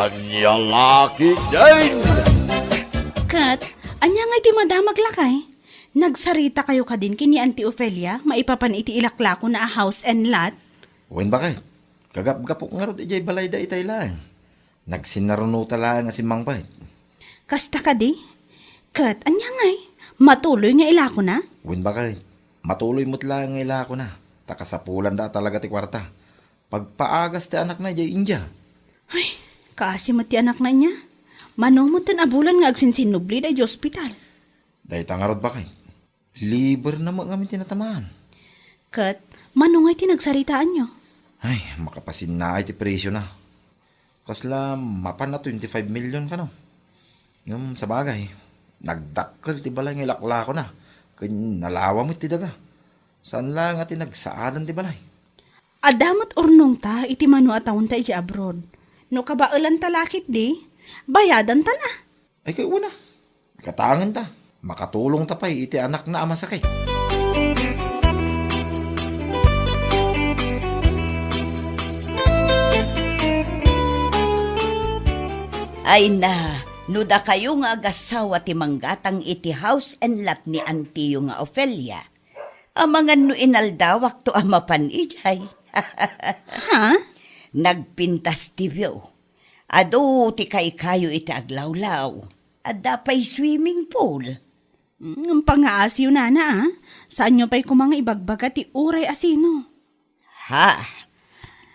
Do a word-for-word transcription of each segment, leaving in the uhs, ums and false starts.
Ania la ketdin? Ket, ania nga iti madamag lakay? Nagsaritakayo kadin ken ni Auntie Ofelia maipapan iti ilaklakona a house and lot? Wen, baket. Kagapgapok ngarud idiay balayda itay laeng. Nagsinarunota laeng a simmangpet. Kasta kadi? Ket, ania ngay? Matuloy nga ilakona? Wen, baket. Matuloy met laeng nga ilakona. Ta kasapulanda a talaga ti kuarta. Pagpaagas ti anakna idiay India. Ay, kaasi met ti anakna ania. Mano metten a bulan nga agsinsinnubli daydi ospital? Dayta ngarud, baket. Liber na met ngamin ti natamaan. Ket, mano ngay ti nagsaritaanyo? Ay, makapasinnaay ti presiona. Kasla mapan a twenty-five million kano. Ngem sabagay, nagdakkel ti balay nga ilaklakona, ken nalawa met ti daga. Saan la nga ti nagsaadan ti balay. Adda met urnongta iti mano a taonta idiay abroad. No kabaelanta la ketdi, bayadanta la. Ay, kay una, katangenta. Makatulongta pay iti anakna a masakit. Ay na, no dakayo nga agassawa ti manggatang iti house and lot ni antiyo nga Ofelia, amangan no inaldawakto a mapan idiay. Ha? Nagpintas ti view. Adu ti kaykayo iti aglawlaw. Adda pay swimming pool. Mm, pangaasiyo, nana, a. Saanyo pay koma nga ibagbaga ti uray asino. Ha?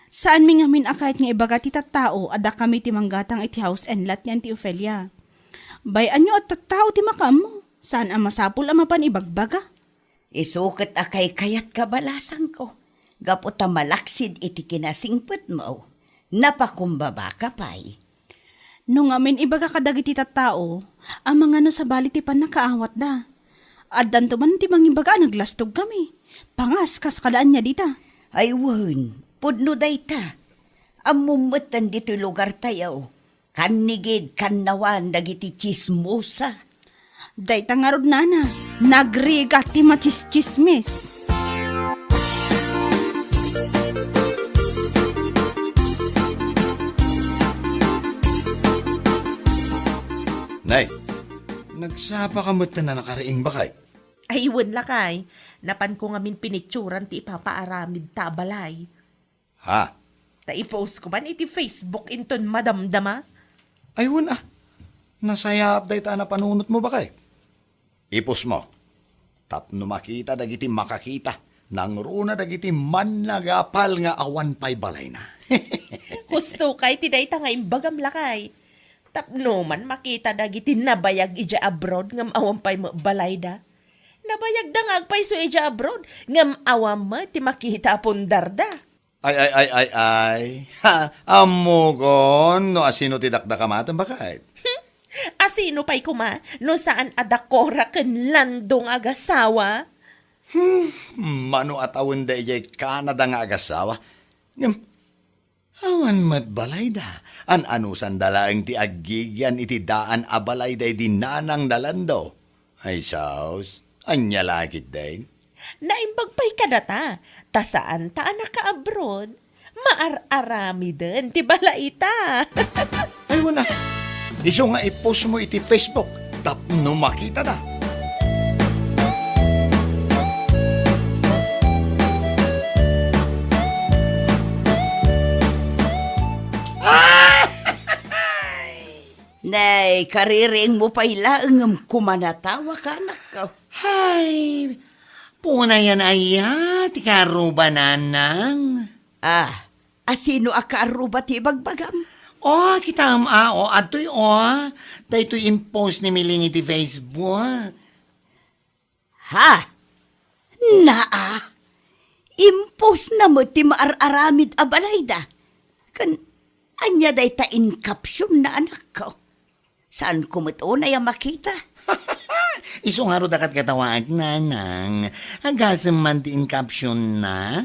Saanmi ngamin a kayat nga ibaga ti tattao a dakami ti manggatang iti house and lot ni Auntie Ofelia. Bay-anyo a tattao ti makaammo. Saan a masapul a mapan ibagbaga. Isu ket a kaykayat kabalasangko, gapu ta malaksid iti kinasingpetmo, napakumbabaka pay. No ngamin ibaga kadagiti tattao, amangan no sabali ti pannakaawatda. Addanto man ti mangibaga a naglastogkami. Pangas, kas kada ania dita. Ay wen, pudno dayta. Ammom metten ditoy lugartayo. Kannigid, kannawan dagiti tsismosa. Dayta ngarud, nana, nagrigat ti matsistsismis. Nay, nagsapa ka met ta nakariing, bakay? Ay, wen, lakay. Napanko ngamin pinitsuran ti ipapaaramid ta a balay. Ha? Ta i-post ko man iti Facebook inton madamdama. Ay, wen a. Nasayaat dayta a napanunotmo, bakay. I-post mo. Tapno makita dagiti makakita, nangruna dagiti mannagapal nga awan pay balayna. Husto kay ti dayta nga imbagam, lakay. Tapno man makita dagiti nabayag idiay abroad ngem awan pay met balayda. Nabayagda nga agpayso idiay abroad ngem awan met ti makita a pundarda. Ay, ay, ay, ay, ay. Ha, ammokon no asino ti dakdakamatem, baket. Hmm? Asino pay koma no saan a dakora ken Lando nga agasawa? Hmm, mano a tawenda idiay Canada nga agasawa? Ngem, awan met balayda. An-anusanda laeng ti aggigian iti daan a balayda idi nanang da Lando. Ay, sus, ania la ketdin? Naimbag pay kadata, ta saanta a nakaabroad, maar-aramiden ti balayta. Ay, wen a. Isu nga i-post mo iti Facebook tapno makitada. Nay, kaririingmo pay laeng ngem kumanatawa ka, anakko. Hay, punayan aya ti kaarruba, nanang? Ah, asino a kaarruba ti ibagbagam? Oh, kitaem a, oh, adtoy, oh. Daytoy impost ni Miling iti Facebook. Ha? Naa, impostna met ti maar-aramid a balayda. Ken ania dayta in captionna, anakko? Saanko met unay a makita. Isu ngarud a ket katawaek, nanang. Agasem man ti in captionna.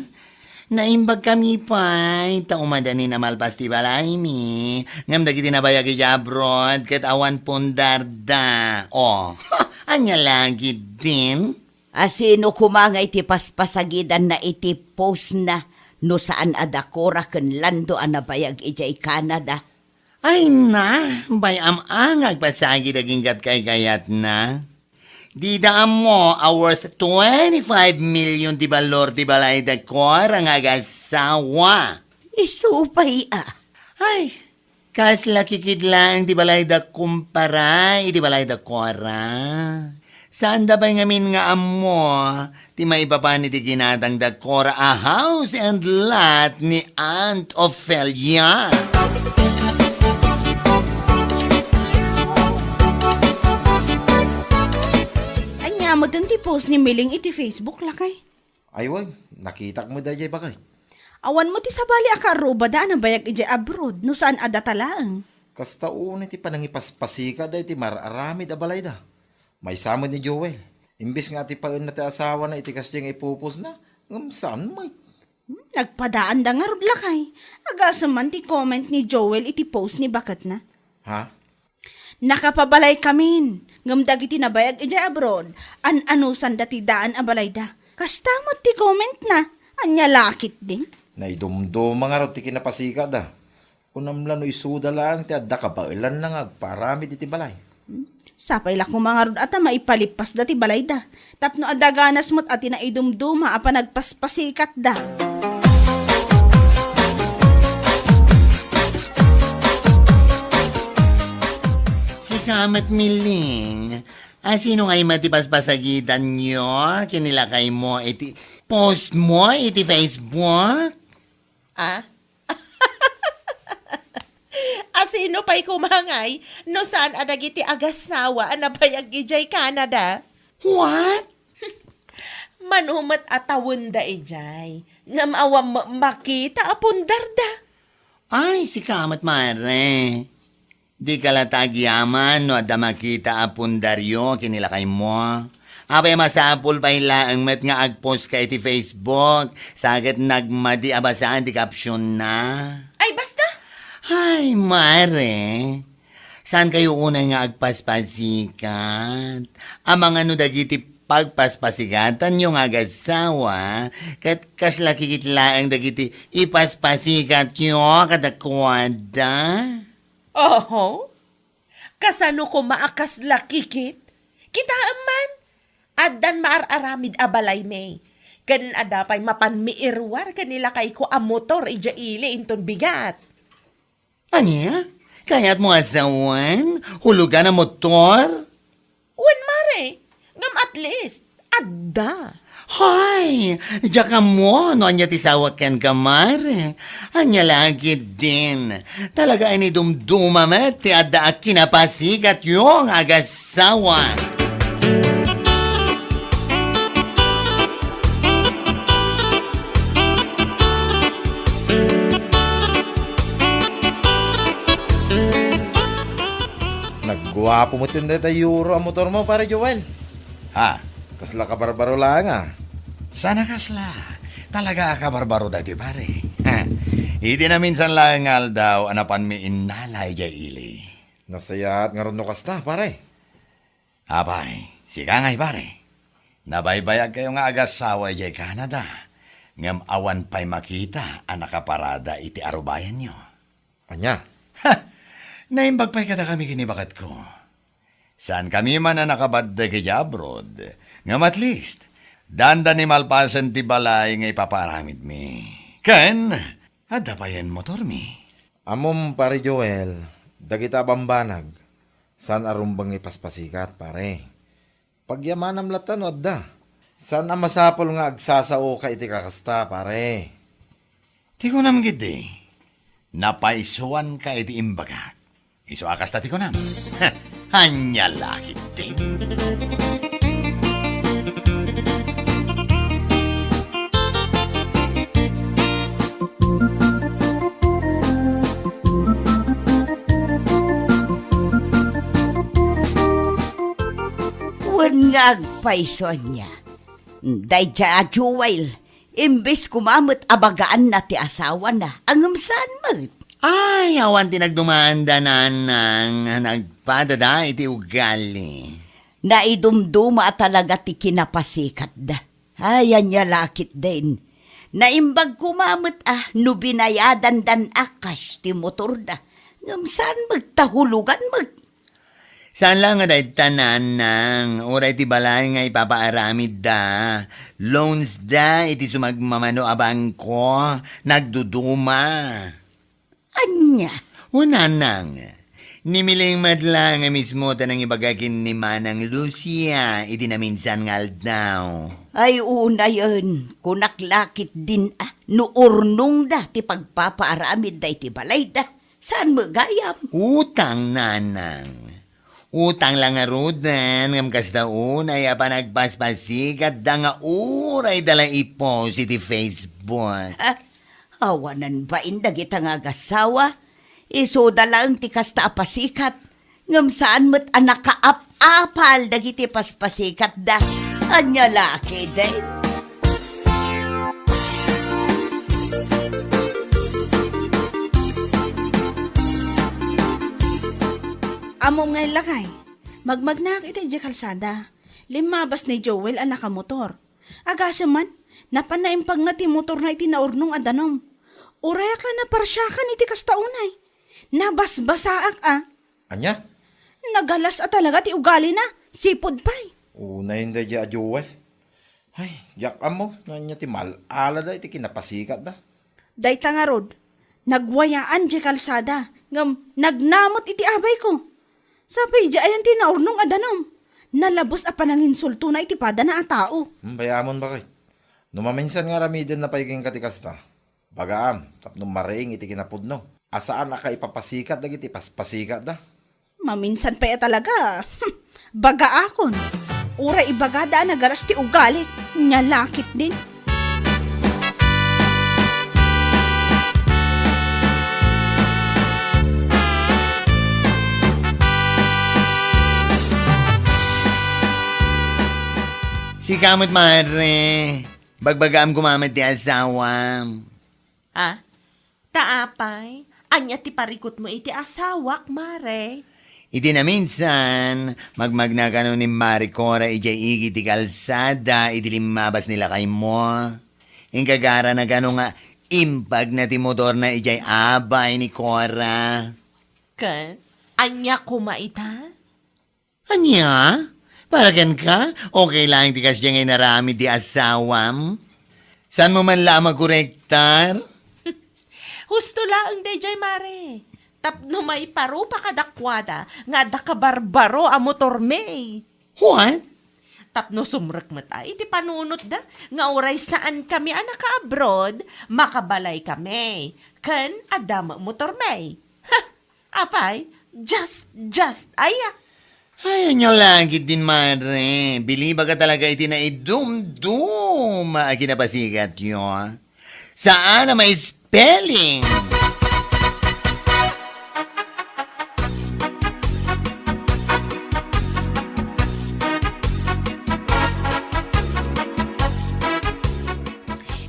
Naimbagkami pay, ta umadanin a malpas ti balaymi. Ngem dagiti nabayag idiay abroad, ket awan pundarda. Oh, ania la ketdin? Asino koma nga iti paspasagidanna iti postna no saan a dakora ken Lando a nabayag idiay Canada? Ay na, bay-am a nga agpasagid aginggat kaykayatna. Dida ammo a worth twenty-five million ti balor ti balayda Cora nga agasawa. Isu pay a. Ay, kasla kikit laeng ti balayda kumpara iti balayda Cora. Saanda pay ngamin nga ammo ti maipapan iti ginatangda Cora a house and lot ni Aunt Ofelia. Ania met ti post ni Miling iti Facebook, lakay? Ay, wen, nakitak met daydiay baket. Awan met ti sabali a kaarrubada a nabayag idiay abroad, no saan a data laeng. Kasta unay ti panangipaspasika daytoy mar-aramid a balayda. Maysa met ni Joel. Imbes nga atipaenna ti asawana iti kasdiay nga ipupusna, ngem saan met. Hmm, nagpadaanda ngarud, lakay. Agasem man ti comment ni Joel iti post ni baketna. Ha? Nakapabalay kamin, ngem dagiti nabayag idiay abroad, an-anusanda ti daan a balayda. Kasta met ti commentna. Ania la ketdin? Naidumduma ngarud ti kinapasikada. Kunam la no isuda laeng ti adda kabaelanna nga agparamid iti balay. Hmm? Sapay la koma ngarud a ta maipalippasda ti balayda. Tapno adda ganas met a ti naidumduma a panagpaspasikatda. Sika met, Miling, asino ngay met ti paspasagitanyo ken ni lakaymo iti post mo iti Facebook? Ah? Asino pay koma ngay no saan a dagiti agasawa a nabayag idiay Canada? What? Mano met a tawenda idiay, ngem awan met makita a pundarda. Ay, sika met, mare. Dika la ta agyaman no adda makita a pundaryo ken ni lakaymo. Apay a masapul pay laeng met nga agpost ka iti Facebook, sa ket nagmadi a basaan ti captionna. Ay, basta! Ay, mare. Saan kayo unay nga agpaspasikat? Amangan no dagiti pagpaspasikatanyo nga agasawa, ket kasla kikit laeng dagiti ipaspasikatyo kadakuada? Oho. Kasano koma a kasla kikit? Kitaem man, addan maar-aramid a balaymi. Ken adda pay mapanmi iruar ken ni lakayko a motor idiay ili inton bigat. Ania? Kayatmo a sawen? Hulugan a motor? Wen, mare. Ngem at least, adda. Hay! Diak ammo no ania ti sawak kenka, mare. Ania la ketdin? Talaga a inidumduma met ti adda a kinapasikatyo nga agasawa. Nagguapo met dayta Euro a motormo, Pare Joel. Ha? Kasla kabarbaro laeng a. Saan a kasla. Talaga a kabarbaro daytoy, pare. Iti naminsan laeng nga aldaw a napanmi innala idiay ili. Nasayaat ngarud no kasta, pare. Apay, sika ngay, pare. Nabaybayagkayo nga agasawa idiay Canada, ngem awan pay makita a nakaparada iti arubayanyo. Ania? Ha! Naimbag pay kadakami ken ni baketko. Saankami man a nakabaddeg idiay abroad, ngem at least, dandani malpasen ti balay nga ipapaaramidmi. Ken, adda payen motormi. Ammom, Pare Joel, dagita a bambanag, saan a rumbeng nga ipaspasikat, pare. Pagyamanam latta no adda. Saan a masapul nga agsasaoka iti kakasta, pare. Ti kunam ketdi, napaysuanka iti imbagak. Isu a kasta ti kunam. Ania la ketdi? Wen nga agpayso ania. Daydiay a Joel, imbes koma met a bagaanna ti asawana, ngem saan met. Ay, awan ti nagdumanda, nanang, nagpadada iti ugali. Naidumduma a talaga ti kinapasikatda. Ay, ania la ketdin. Naimbag koma met a no binayadandan a cash ti motorda. Ngem saan met ta hulugan met? Saan la nga dayta, Nanang, uray ti balay nga ipapaaramidda. Loans da iti sumagmamano a bangko, nagduduma. Ania? O, Nanang, ni Miling met la nga mismo ta nangibaga ken ni Manang Lucia iti naminsan nga aldaw. Ay, unayen, kunak la ketdin a, no urnongda ti pagpapaaramidda iti balayda. Saan met gayam? Utang, Nanang. Utang la ngaruden, ngem kasta unay a panagpaspasikatda nga uray da la i-post iti Facebook. Ha? Awanen bain dagita nga agasawa. Isuda laeng ti kasta a pasikat. Ngem saan met a nakaap-apal dagiti paspasikatda. Ania la ketdin? Ammom ngay, lakay, magmagnaak iti idiay kalsada. Limmabas ni Joel a nakamotor. Agasem man, napan naimpag nga ti motorna iti naurnong a danum. Urayak la naparsiakan iti kasta unay. Nabasbasaak a. Ania? Nagalas a talaga ti ugalina. Sipud pay. Unayen daydiay a Joel. Ay, diak ammo no ania ti mal-alada iti kinapasikatda. Dayta ngarud, nagwayaan diay kalsada, ngem nagnamot iti abayko. Sapay idiay ayan ti naurnong a danum. Nalabes a pananginsultona iti padana a tao. Hmm, bay-amon, baket. No maminsan nga aramidenna pay kenka ti kasta, bagaam tapno mariing iti kinapudno a saan a kaipapasikat dagiti paspasikatda. Maminsan pay a talaga. Hmm, bagaakon. Uray ibagada a nagalas ti ugalik, nia la ketdin. Sika met, mare. Bagbagaam koma met ti asawam. Ah, ta apay, ania ti parikutmo iti asawak, mare? Iti naminsan, magmagna kano ni Mari Cora idiay igid ti kalsada iti limmabas ni lakaymo. Inkagarana kano nga impagna ti motorna idiay abay ni Cora. Ken, ania koma ita? Ania? Para kenka, okay laeng ti kasdiay nga inaramid ti asawam? Saanmo man la a makorektar? Husto laeng daydiay, mare. Tapno maiparupa kadakuada nga adda kabarbaro a motormi. What? Tapno sumrek met a iti panunotda nga uray saankami a naka-abroad, makabalaykami, ken adda met motormi. Ha! Apay, just, just, aya. Ay, ania la ketdin, mare. Bilibaka talaga iti naidumdum a kinapasigatyo. Saan a ma-spelling?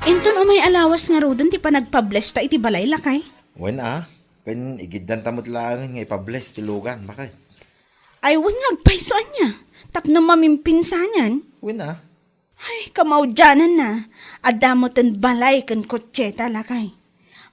Inton umay a lawas ngaruden ti panagpablesta iti balay, lakay? Wen a, ken igiddanta met laengen nga ipables ti lugan, baket. Ay, wen nga agpayso ania, tapno mamimpinsanan. Wen a. Ay, kamaudiananna, adda metten balay ken kotseta, lakay.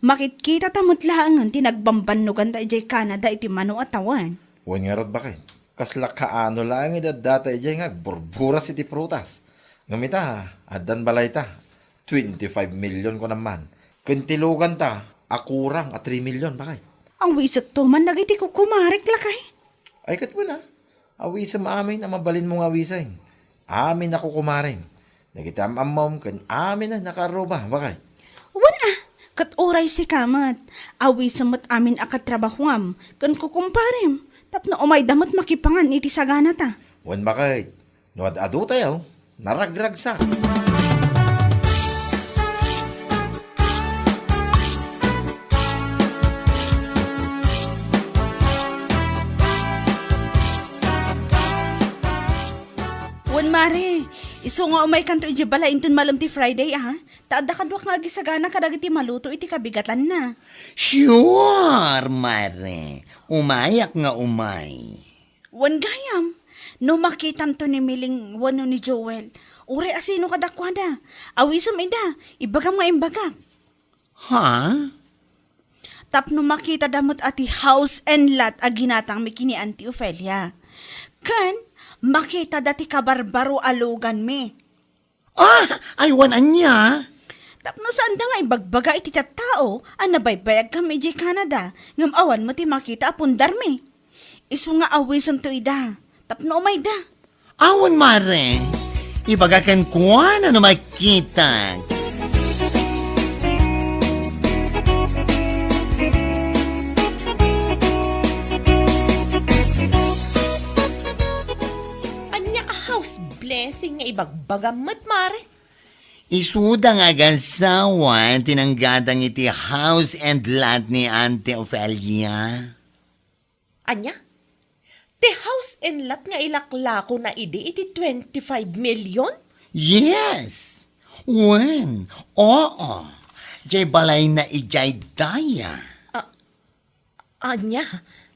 Makitkitata met laengen ti nagbambannoganta idiay Canada iti mano a tawen. Wen ngarud, baket. Kasla kaano laeng idi addata idiay nga agburburas iti prutas. Ngem ita, addan balayta. Twenty-five million kunam man. Ken ti luganta a kurang a three million, baket. Awisekto man dagiti kukumarek, lakay. Ay, ket wen a. Awisem amin a mabalinmo nga awisan. Amin a kukumarem. Dagiti am-ammom ken amin a nakaarruba, baket. Wen a, ket uray sika met, awisem met amin a katrabahuam ken kukumparem, tapno umayda met makipangan iti saganata. Wen, baket, no ad-adu tayo, naragragsak. Wen, mare, isu nga umaykanto idiay balay inton malem ti Friday, a? Ta adda kaduak nga agisagana kadagiti maluto iti kabigatanna. Sure, mare. Umayak nga umay. Wen gayam, no makitamto ni Miling wenno ni Joel, uray asino kadakuada, awisem ida, ibagam nga imbagak. Ha? Tapno makitada met a ti house and lot a ginatangmi ken ni Auntie Ofelia. Ken makitada ti kabarbaro a luganmi. Ah, aywan ania? Tapno saanda nga ibagbaga iti tattao a nabaybayagkami idiay Canada, ngem awan met ti makita a pundarmi. Isu nga awisento ida, tapno umayda. Awan, mare. Ibaga kenkuana no makita. Ania a house blessing nga ibagbagam met, mare? Isuda nga agassawa ti nanggatang iti house and lot ni Auntie Ofelia. Ania? Ti house and lot nga ilaklakona idi iti twenty-five million? Yes. Wen, oo. Diay balayna idiay daya. Ah, ania?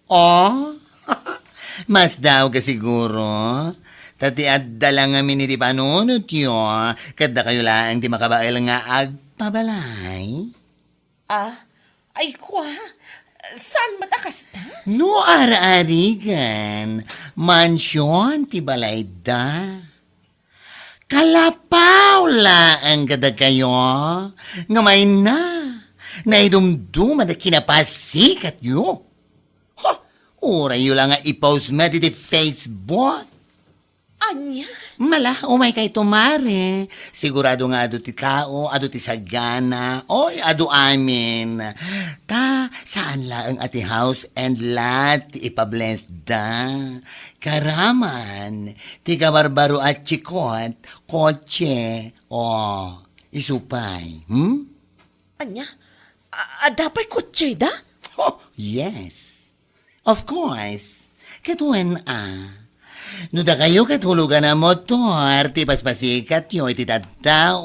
Oh? Masdaawka siguro. Ta ti adda la ngamin iti panunotyo, ket dakayo laeng ti makabael nga agpabalay. Ah, ay kua, saan met a kasta? No ar-arigan, mansion ti balayda. Kalapaw laeng kadakayo, nga mayna, naidumduma ti kinapasikatyo. Ha, urayyo la nga i-post met iti Facebook. Ania? Mala, umaykayto, mare. Sigurado nga adu ti tao, adu ti sagana, oy, adu amin. Ta, saan laeng a ti house and lot ti ipablessda. Karaman, ti kabarbaro a tsikot, kotse, o, isu pay, hmm? Ania? A-, adda pay kotseda? Oh, yes. Of course. Ket wen a. No dakayo ket hulugan a motor ti paspasikatyo iti tattao.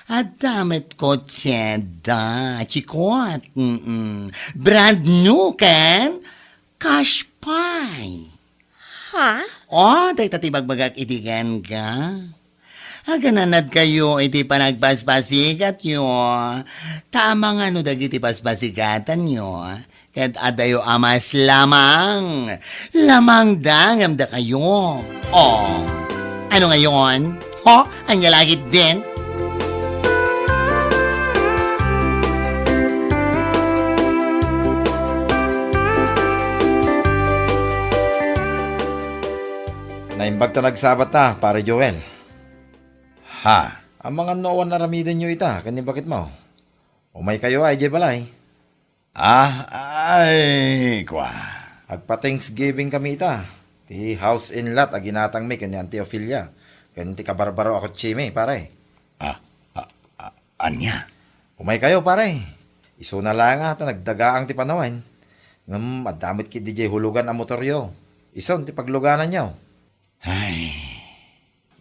Adda met kotseda, tsikot. Mm-mm. Brand new ken cash pay. Ha? Oh, dayta ti bagbagak iti kenka. Agananadkayo iti panagpaspasikatyo. Ta amangan no dagiti paspasikatanyo, ket adayo a mas lamang. Lamangda ngem dakayo. Oh, ano ngayon? Ho? Anya lagit din? Naimbag ta nagsabat ta, Pare Joel. Ha? Amangan no awan aramidenyo ita ken ni baketmo. Umaykayo a idiay balay. Ah, ay, kua. Agpa-Thanksgiving kami ita. Ti house and lot a ginatangmi ken ni Auntie Ofelia, ken ti kabarbaro a kotsemi, pare. Ah, ah, ah, ania? Umaykayo, pare. Isuna la nga ta nagdagaang ti panawen. Ngem adda met ketdi diay hulugan a motoryo. Ison ti paglugananyo. Ay.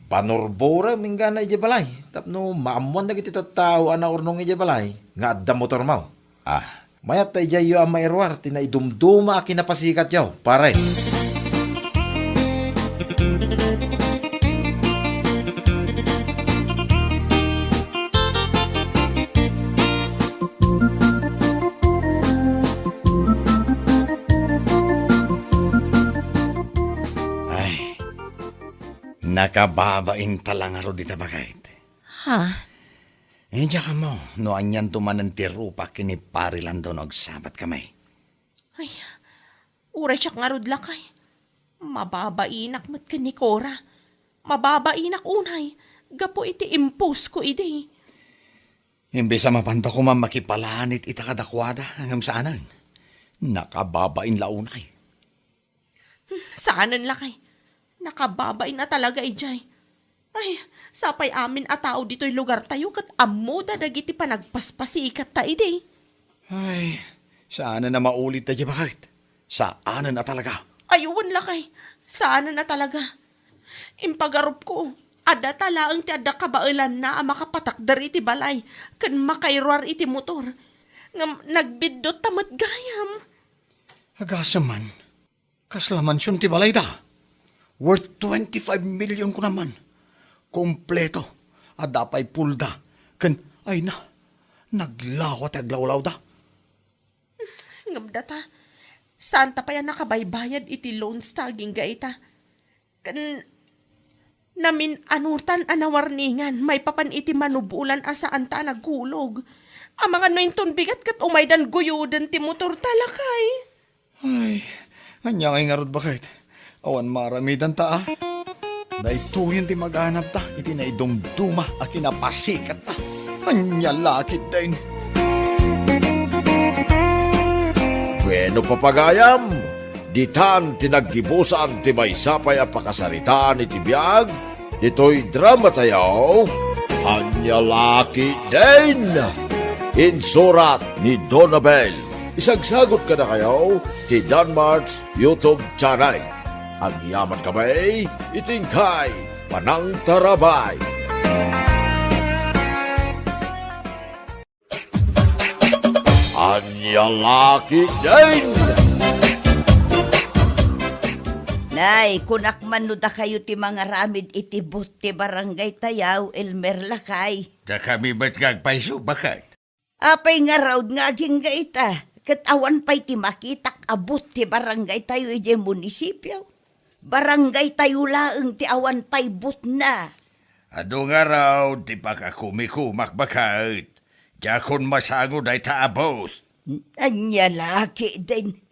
Banurburem inggana idiay balay tapno maammoan dagiti tattao a naurnong idiay balay nga adda motormo. Ah. Mayat ta idiayyo a mairuar ti naidumduma a kinapasikatyo, pare. Ay, nakababain ta la ngarud ita, baket. Ha? Eh, diak ammo no anianto manen ti rupak ken ni Pari Landon no agsabatkami. Ay, uray siak ngarud, lakay. Mababainak met ken ni Cora. Mababainak unay, gapu iti imposko idi. Imbes a mapanda koma makipalanit ita kadakuada, ngem saanen. Nakababain la unay. Hmm, saanen, lakay. Nakababain a talaga idiay. Ay, sapay amin a tao ditoy lugartayo ket ammoda dagiti panagpaspasikatta idi. Ay, saanen a maulit daydi, baket. Saanen a talaga. Ay, wen, lakay. Saanen a talaga. Impagarupko, adda ta laeng ti adda kabaelanna a makapatakder iti balay ken makairuar iti motor. Ngem nagbiddut ta met gayam. Agasem man. Kasla mansion ti balayda. Worth twenty-five million kunam man. Kompleto. Adda pay pulda. Ken, ay na, naglawa ti aglawlawda. Ngem data, saanta pay a nakabaybayad iti loans ta agingga ita. Ken namin-anutan a nawarningan maipapan iti manubolan a saanta a nagkulog. Amangan no inton bigat ket umaydan guyoden ti motor ta, lakay. Ay, ania ngay ngarud, baket? Awan maaramidanta, a? Daytoyen ti maganabta iti naidumduma a kinapasikatta. Ania la ketdin? Bueno, papagayam, ditan ti naggibusan ti maysa pay a pakasaritaan iti biag ditoy dramatayo. Ania la ketdin? Insurat ni Donabel. Isagsagot kadakayo ti Danmart's YouTube channel. Agyaman kami iti inkay panangtarabay. Ania la ketdin? Nay, kunak man no dakayo ti mangaramid iti booth ti barangay tayo, Elmer, lakay. Dakami met nga agpayso, baket? Apay ngarud nga agingga ita, ket awan pay ti makitak a booth ti barangay tayo idiay munisipio? Barangay tayo laeng ti awan pay boothna. Adu ngarud ti pakakumikumak, baket. Diakon masango dayta a booth. Ania la ketdin?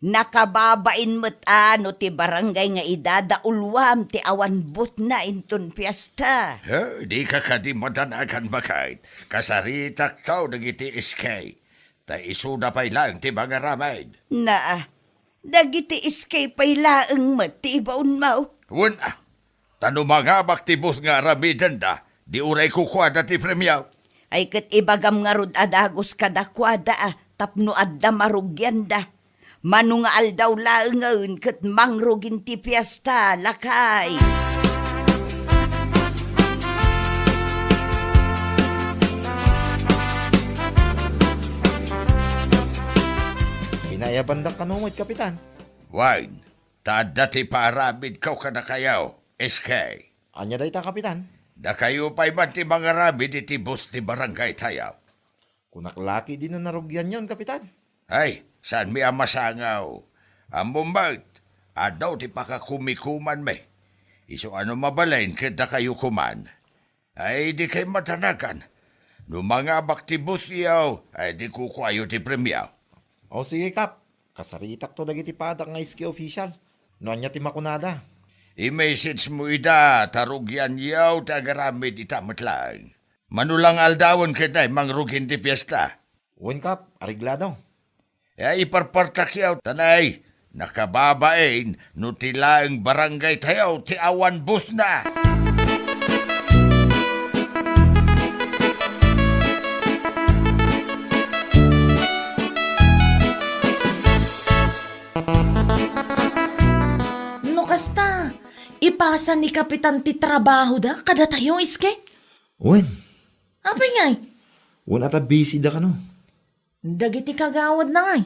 Nakababain met a no ti barangay nga idadauluam ti awan boothna inton fiesta. He, dika kadi madanagan, baket. Kasaritakto dagiti S K. Ta isuda pay laeng ti mangaramid. Naa, dagiti S K pay laeng met ti ibaonmo. Wen a, ta no mangabak ti booth nga aramidenda, di uray kukuada ti premio. Ay ket ibagam ngarud a dagus kadakuada a tapno adda marugianda. Mano nga aldaw laengen ket mangrugin ti fiesta, lakay. Pinaiyabandak kano met, Kapitan? Wen, ta adda ti paaramidko kadakayo, S K. Ania dayta, Kapitan? Dakayo pay man ti mangaramid iti booth ti barangay tayo. Kunak la ketdi no narugianyon, Kapitan. Ay, saanmi a masango. Ammom met, adu ti pakakumikumanmi. Isu a no mabalin ket dakayo koman. Ay, dikay madanagan. No mangabak ti boothyo, ay di kukuayo ti premio. O sige, Kap. Kasaritakto dagiti padak nga S K official. No ania ti makunada? I-messagemo ida ta rugianyo ti agaramid ita met laeng. Mano la nga aldawen ketdi mangrugin ti fiesta. Wen, Kap, areglado. E, iparpartakyo, ta nay, nakababain no ti laeng barangay tayo ti awan boothna. No kasta, ipasa ni Kapitan ti trabahoda kadatayo, S K? Wen. Apay ngay? Wen, ata busy da kano. Dagiti kagawidna ngay?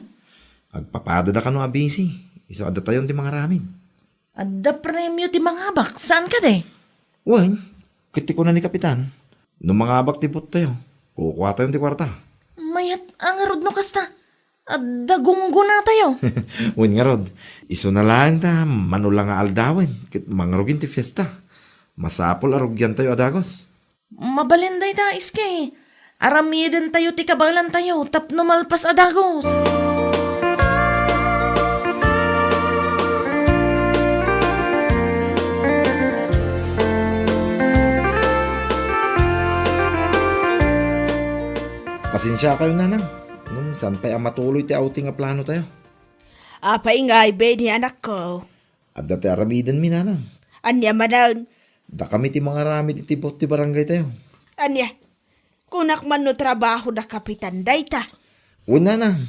Agpapadada kano a busy. Isu a datayon ti mangaramid. Adda premio ti mangabak, saan kadi? Wen, ket ti kuna ni Kapitan, no mangabak ti boothtayo, kukuatayon ti kuarta. Mayat a ngarud no kasta. Adda gunggonatayo. Wen ngarud, isuna laeng ta mano la nga aldawen ket mangrugin ti fiesta. Masapul a rugiantayo a dagus. Mabalin dayta, S K. Aramidentayo ti kabaelantayo tapno malpas a dagus. Pasensiakayo, nanang, ngem saan pay a matuloy ti outing a planotayo. Apay ngay, Benny, anakko? Adda ti aramidenmi, nanang. Ania manen? Dakami ti mangaramid iti booth ti barangaytayo. Ania? Kunak man no trabaho da Kapitan dayta? Wen, nanang.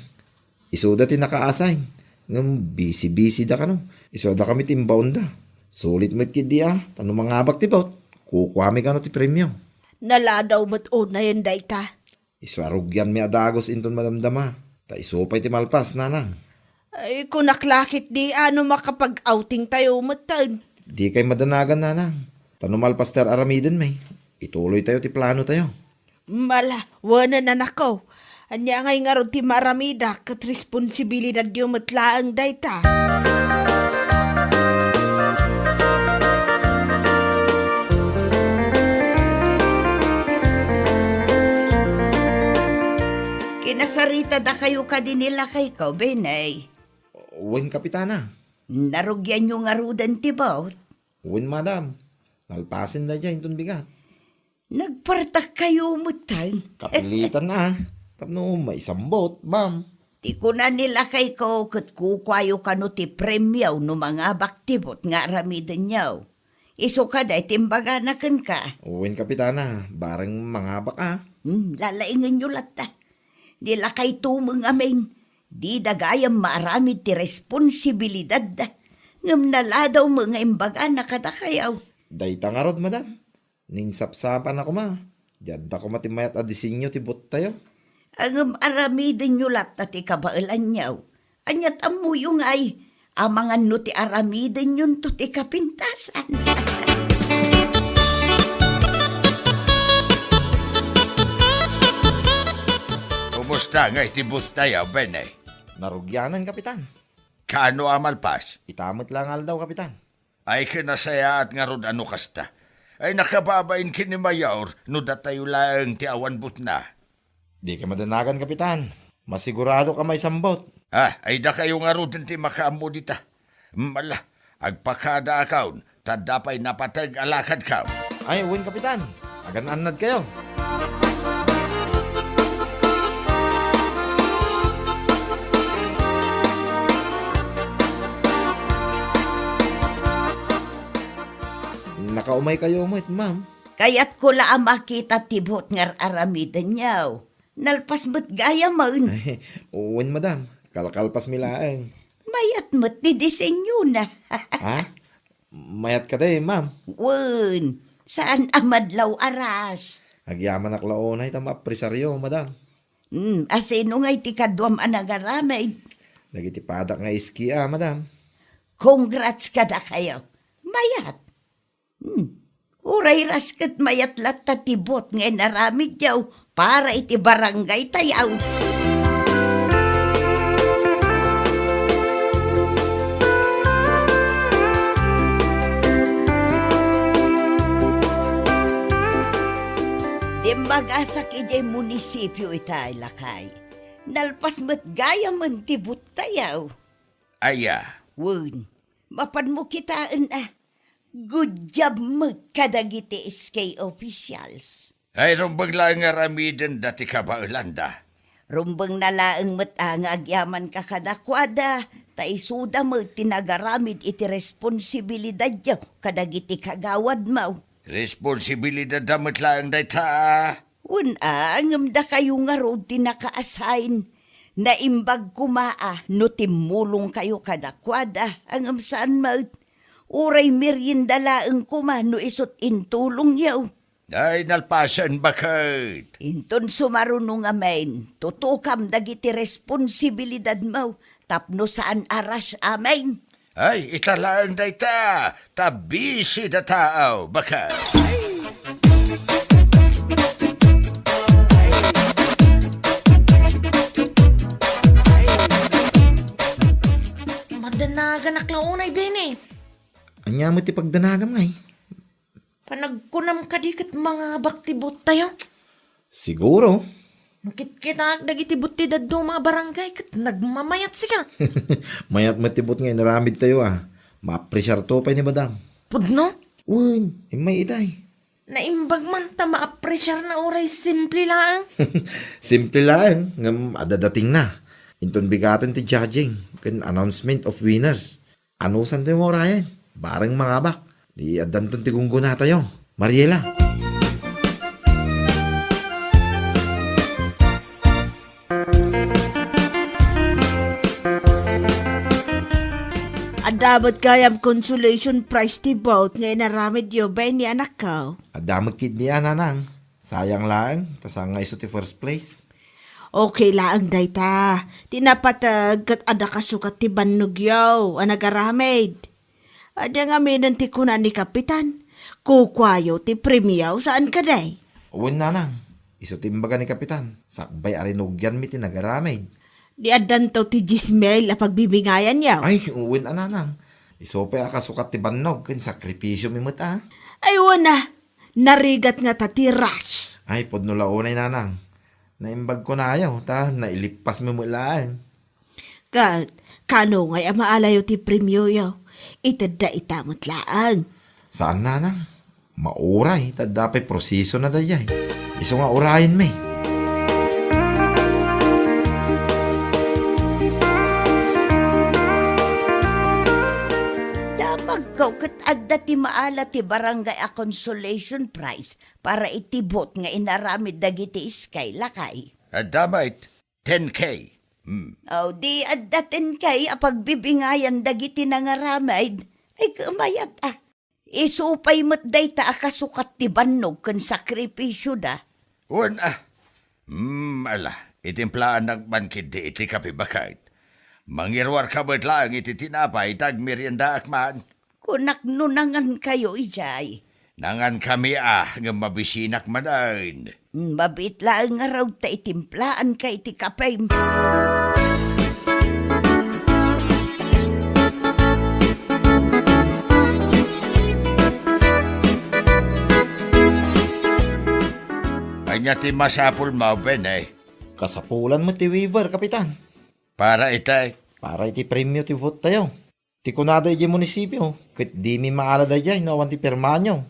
Isuda ti naka-assign. Ngem busy-busy da kano. Isu a dakami ti imbaonda. Sulit met ketdi a, ta no mangabak ti booth, kukuami kano ti premio. Naladaw met unayen dayta. Isu a rugianmi a dagus inton madamdama, ta isu pay ti malpas, nanang. Ay, kunak la ketdi a no makapag-outingtayo metten. Dikay madanagan, nanang. Ta no malpas ti ar-aramidenmi, ituloytayo ti planotayo. Mala, wen, anakko. Ania ngay ngarud ti maaramidak ket responsibilidadyo met laeng dayta? Kinasaritadakayo kadi ni lakayko, Benay? Wen, Kapitana. Narugianyo ngaruden ti boat? Wen, madam. Nalpasen daydiay inton bigat. Nagpartakkayo metten. Kapilitan a. Tapno maisambot, ma'am. Ti kuna ni lakayko ket kukuayo kano ti premio no mangabak ti boat nga aramidenyo. Isu kadi ti imbagana kenka? Wen, Kapitana, bareng mangabak a. Hmm, lalaingenyo latta. Ni lakayto met ngamin, dida gayam maaramid ti responsibilidadda. Ngem naladaw met nga imbagana kadakayo. Dayta ngarud, madam. Ninsapsapan a koma. Di adda koma ti mayat a disenyo ti boattayo. Ngem aramidenyo latta ti kabaelanyo. Ania ti ammoyo ngay, amangan no ti aramidenyonto ti kapintasan? Kumusta ngay ti boattayo, Benay? Narugianan, Kapitan. Kaano a malpas? Ita met la nga aldaw, Kapitan. Ay, kinasayaat ngarud a no kasta. Ay, nakababain ken ni Mayor no datayo laeng ti awan boatna. Dika madanagan, Kapitan. Masiguradok a maisambot. Ah, ay dakayo ngaruden ti makaammo dita. Mala, agpakadaakayon, ta adda pay napateg a lakadkaw. Ay, wen, Kapitan. Agan-annadkayo. Nakaumaykayo met, ma'am. Kayatko la a makita ti boat nga ar-aramidenyo. Nalpas met gayamen. Wen, madam. Kalkalpasmi laeng. Mayat met ti disenyona. Ha? Mayat kadi, ma'am? Wen, saan a madlaw a rush. Agyamanak la unay ta maapresaryo, madam. Hmm, a sino ngay ti kaduam a nagaramid? Dagiti padak nga iski a, madam. Congrats kadakayo. Mayat. Hmm. Uray rush ket mayat latta ti boat nga inaramidyo para iti barangaytayo. Dimmagasak idiay munisipio itay, lakay. Nalpas met gayamen ti boattayo. Aya? Wen, mapanmo kitaen a. Good job met kadagiti S K officials. Ay, rumbeng laeng nga aramidenda ti kabaelanda. Rumbengna laeng met a nga agyamanka kadakuada, ta isuda met ti nagaramid iti responsibilidadyo kadagiti kagawadmo. Responsibilidadda met laeng dayta. Wen a, ngem dakayo ngarud ti naka-assign. Naimbag koma a no timmulongkayo kadakuada, ngem saan met. Uray merienda laeng koma no isut' intulongyo. Ay, nalpasen, baket. Inton sumaruno ngamin, tutukam dagiti responsibilidadmo tapno saan a rush amin. Ay, ita laeng dayta, ta busy da tao, baket. Madanaganak la unay, Benny. Ania met ti pagdanagam ngay? Panagkunam kadi ket mangabak ti boattayo? Siguro. No kitkitaak dagiti boat ti dadduma a barangay ket nagmamayat sika. Mayat met ti boat nga inaramidtayo a. Maapresiarto pay ni madam. Pudno? Wen, immay itay. Naimbag man ta maapresiarna uray simple laeng. Simple laeng, ngem adda datingna. Inton bigaten ti judging ken announcement of winners. Anusantayo nga urayen? Bareng mangabak. Di addanton ti gunggonatayo. Mariela. Adda met gayam consolation prize ti boat nga inaramidyo, Benny, anakko? Adda met ketdi a, nanang. Sayang laeng, ta saan nga isu ti first place. Okay laeng dayta. Ti napateg ket adda kasukat ti bannogyo a nagaramid. Adda ngaminen ti kuna ni Kapitan, kukuayo ti premio, saan kadi? Wen, nanang. Isu ti imbaga ni Kapitan, sakbay a rinugianmi ti nagaramid. Di addanto ti diesmil a pagbibingayanyo? Ay, wen a, nanang. Isu pay a kasukat ti bannog ken sakripisyomi met a. Ay, wen a. Narigat ngata ti rush. Ay, pudno la unay, nanang. Naimbag kunayo, ta nailippasmi met laeng. Ket, kaano ngay a maalayo ti premioyo? Itedda ita met laeng. Saan, nanang. Mauray, ta adda pay prosesona daydiay. Isu nga urayenmi. Damagko ket adda ti maala ti barangay a consolation prize para iti boat nga inaramid dagiti iskay, lakay. Adda met, ten K. Hmm. Oh, di adda ten K a pagbibingayan dagiti nangaramid. Ay, kumayat, ah. Isu pay met dayta a kasukat ti bannog ken sakripisyoda. Wen a. Hmm, ala, itimplaannak man ketdi iti kape baket. Mangiruarka met laeng iti tinapay ta agmeriendaak man. Kunak no nangankayo idiay. Nangankami a, ngem mabisinak manen. Mabiit laeng ngarud ta itimplaanka iti kapem. Ania ti masapulmo, Benny? Kasapulan met ti waiver, Kapitan. Para iti? Para iti premio ti boattayo. Ti kunada idiay munisipio, ket dimi maala daydiay no awan ti pirmanyo.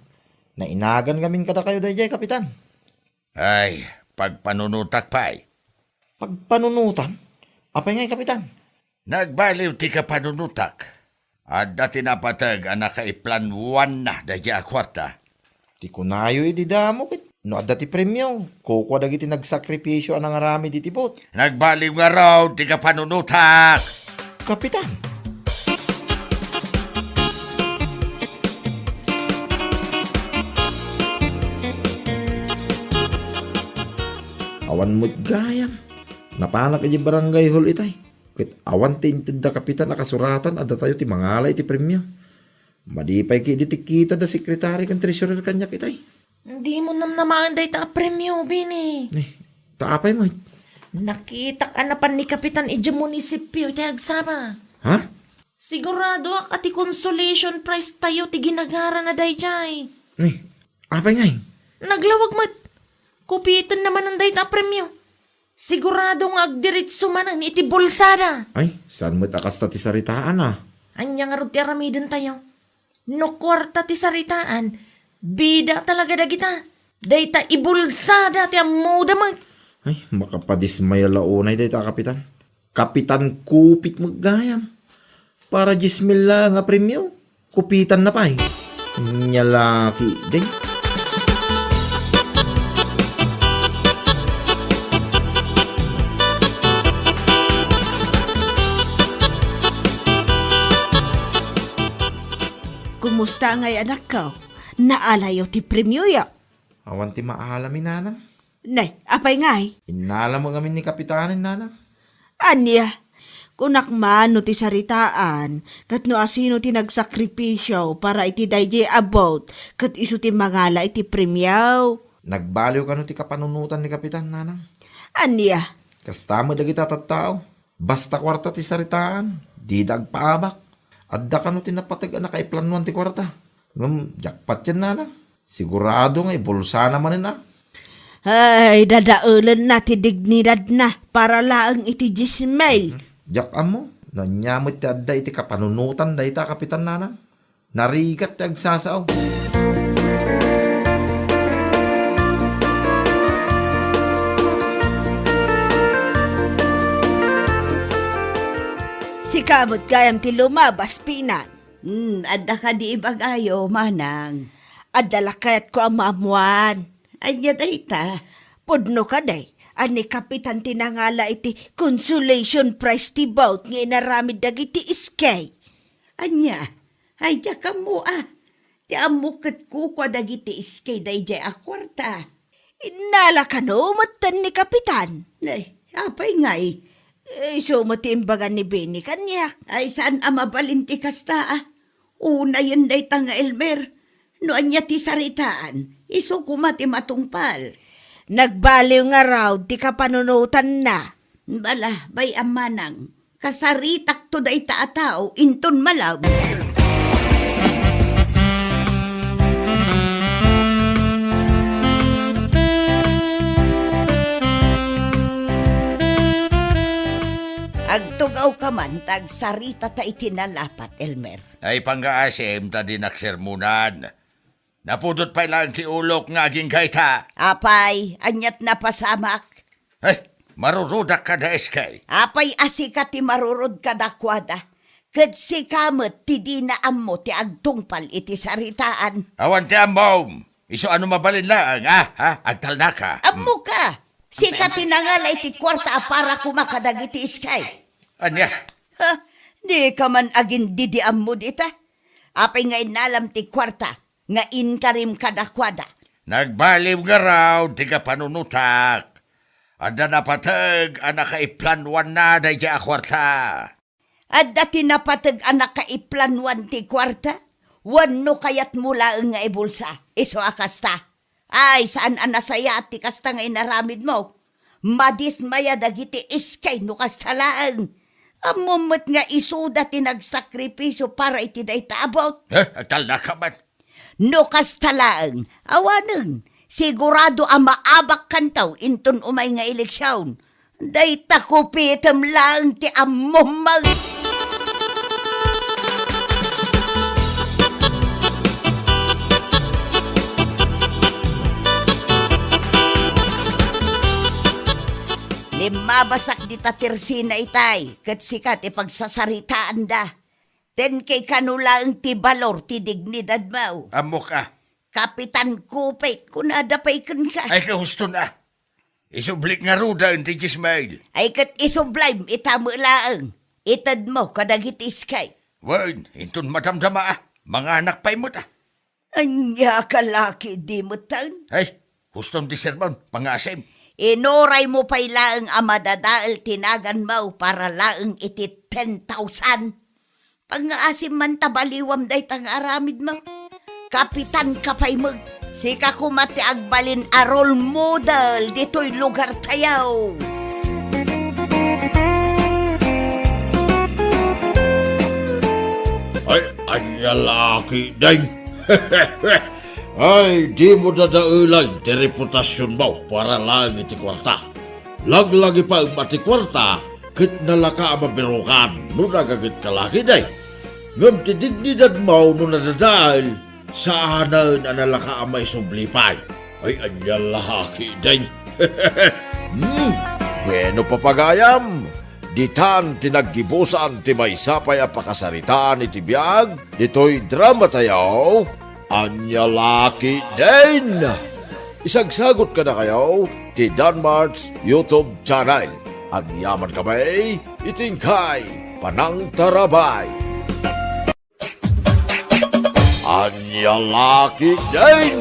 Nainagan ngamin kadakayo daydiay, Kapitan. Ay, pagpanunotak pay. Pagpanunotan? Apay ngay, Kapitan? Nagbaliw ti kapanunotak. Adda ti napateg a nakaiplanwanna daydiay a kuarta. Ti kunayo idi damo ket no adda ti premio, kukua dagiti nagsakripisio a nangaramid iti boat. Nagbaliw ngarud ti kapanunotak! Kapitan! Awan met gayam. Napanak idiay barangay hall itay. Ket awan ti intedda, Kapitan, a kasuratan a datayo ti mangala iti premio. Madi pay ketdi ti kita da sekretary ken treasurer kaniak itay. Dimo namnamaen dayta a premio, Bini. Eh, ta apay met? Nakitak a napan ni Kapitan idiay munisipio iti agsapa. Ha? Siguradoak a ti consolation prize tayo ti ginagarana daydiay. Eh, apay ngay? Naglawag met. Kupiten na manen dayta a premio. Sigurado nga agdiritso manen iti bulsada. Ay, saan met a kasta ti saritaan a? Ania ngarud ti aramidentayo? No kuarta ti saritaan, bida talaga dagita. Dayta ibulsada ti ammoda met. Ay, makapadismaya la unay dayta a kapitan. Kapitan Kupit met gayam. Para dies mil laeng a premio, kupitanna pay. Nia la ketdi. Kumusta ngay, anakko? Naalayo ti premioyo? Awan ti maala mi, nanang. Ne, apay ngay? Innala met ngamin ni Kapitanen, nanang. Ania? Kunak man no ti saritaan, ket no asino ti nagsakripisio para iti daydiay a boat, ket isu ti mangala iti premio. Nagbaliw kano ti kapanunotan ni Kapitan, nanang? Ania? Kasta met dagiti tattao. Basta kuarta ti saritaan, dida agpaabak. Adda kano ti napateg a nakaiplanwan ti kuarta. Ngem diak patien, nanang. Sigurado nga ibulsana manen a. Ay, dadaelenna ti dignidadna para laeng iti dies mil. Diak ammo, no ania met ti adda iti kapanunotan dayta a kapitan, nanang. Narigat ti agsasao. Sika met gayam ti lumabas, Pinang. Hmm, adda kadi ibagayo, manang? Adda la kayatko a maammuan. Ania dayta? Pudno kadi a ni Kapitan ti nangala iti consolation prize ti boat nga inaramid dagiti iskay. Ania? Ay, diak ammo a. Ti ammok ket kukua dagiti iskay daydiay a kuarta. Innala kano metten ni Kapitan? Ay, apay ngay? Isu met ti imbaga ni Benny kaniak. Ay, saan a mabalin ti kasta a. Unayen dayta nga Elmer. No ania ti saritaan, isu koma ti matungpal. Nagbaliw ngarud ti kapanunotanna. Bala, bay-am manang, kasaritakto dayta a tao inton malem. Agtugawka man ta agsaritata iti nalapat, Elmer. Ay, pangngaasim ta dinak sermonan. Napudot pay laeng ti ulok nga agingga ita. Apay, aniat napasamak? Ay, marurodak kada Eskay. Apay a sika ti marurod kadakuada, ket sika met ti dina ammo ti agtungpal iti saritaan. Awan ti ammom. Isu a no mabalin laeng, a, a, agtalnaka. Ammoka! Sika ti nangala iti kuarta a para koma kadagiti Eskay. Ania? Ha? Dika man agin-idi-ammo dita? Apay nga innalam ti kuarta nga inkarim kadakuada? Nagbaliw ngarud ti kapanunotak. Adda napateg a nakaiplanuanna daydiay a kuarta. Adda ti napateg a nakaiplanuan ti kuarta? Wenno kayatmo laeng nga ibulsa? Isu a kasta. Ay, saan a nasayaat ti kasta nga inaramidmo. Madismaya dagiti Eskay no kasta laeng. Ammom met nga isuda ti nagsakripisio para iti dayta a bot. Eh, agtalnaka man. No kasta laeng, awanen, sigurado a maabakkanto inton umay nga eleksion. Dayta kupitem laeng ti ammom, Mang. Limmabasak dita tersina itay, ket sika ti pagsasaritaanda. Ten kay kano laeng ti balor ti dignidadmo. Ammok a. Kapitan Kupit, kunada pay kenka. Ay, kahusto na. Isublik ngaruden ti Jismail. Ay, ket isublim ita met laeng. Itedmo kadagiti Eskay. Wen, inton madamdama a, manganak pay met a. Ania ka laki di metten? Ay, hustom ti sermon, pangngaasim. Inuraymo pay laeng a madadael ti naganmo para laeng iti ten thousand. Pangngaasim man ta baliwam dayta nga aramidmo. Kapitan ka pay met. Sika koma ti agbalin a role model ditoy lugartayo. Ay, ania laki, deng. Ay, dimo dadaelen ti reputasionmo para laeng iti kuarta. Laglagipem a ti kuarta ket nalaka a mabirukan no nagagetka laki, deng. Ngem ti dignidadmo no nadadael, saanen a nalaka a maisubli pay. Ay, ania laki, deng. Hmm, bueno, papagayam, ditan ti naggibusan ti maysa pay a pakasaritaan iti biag ditoy dramatayo, Ania Laki Din. Isagsagot kadakayo ti Danmart's YouTube channel. Agyaman kami iti inkay panangtarabay. Ania Laki Din.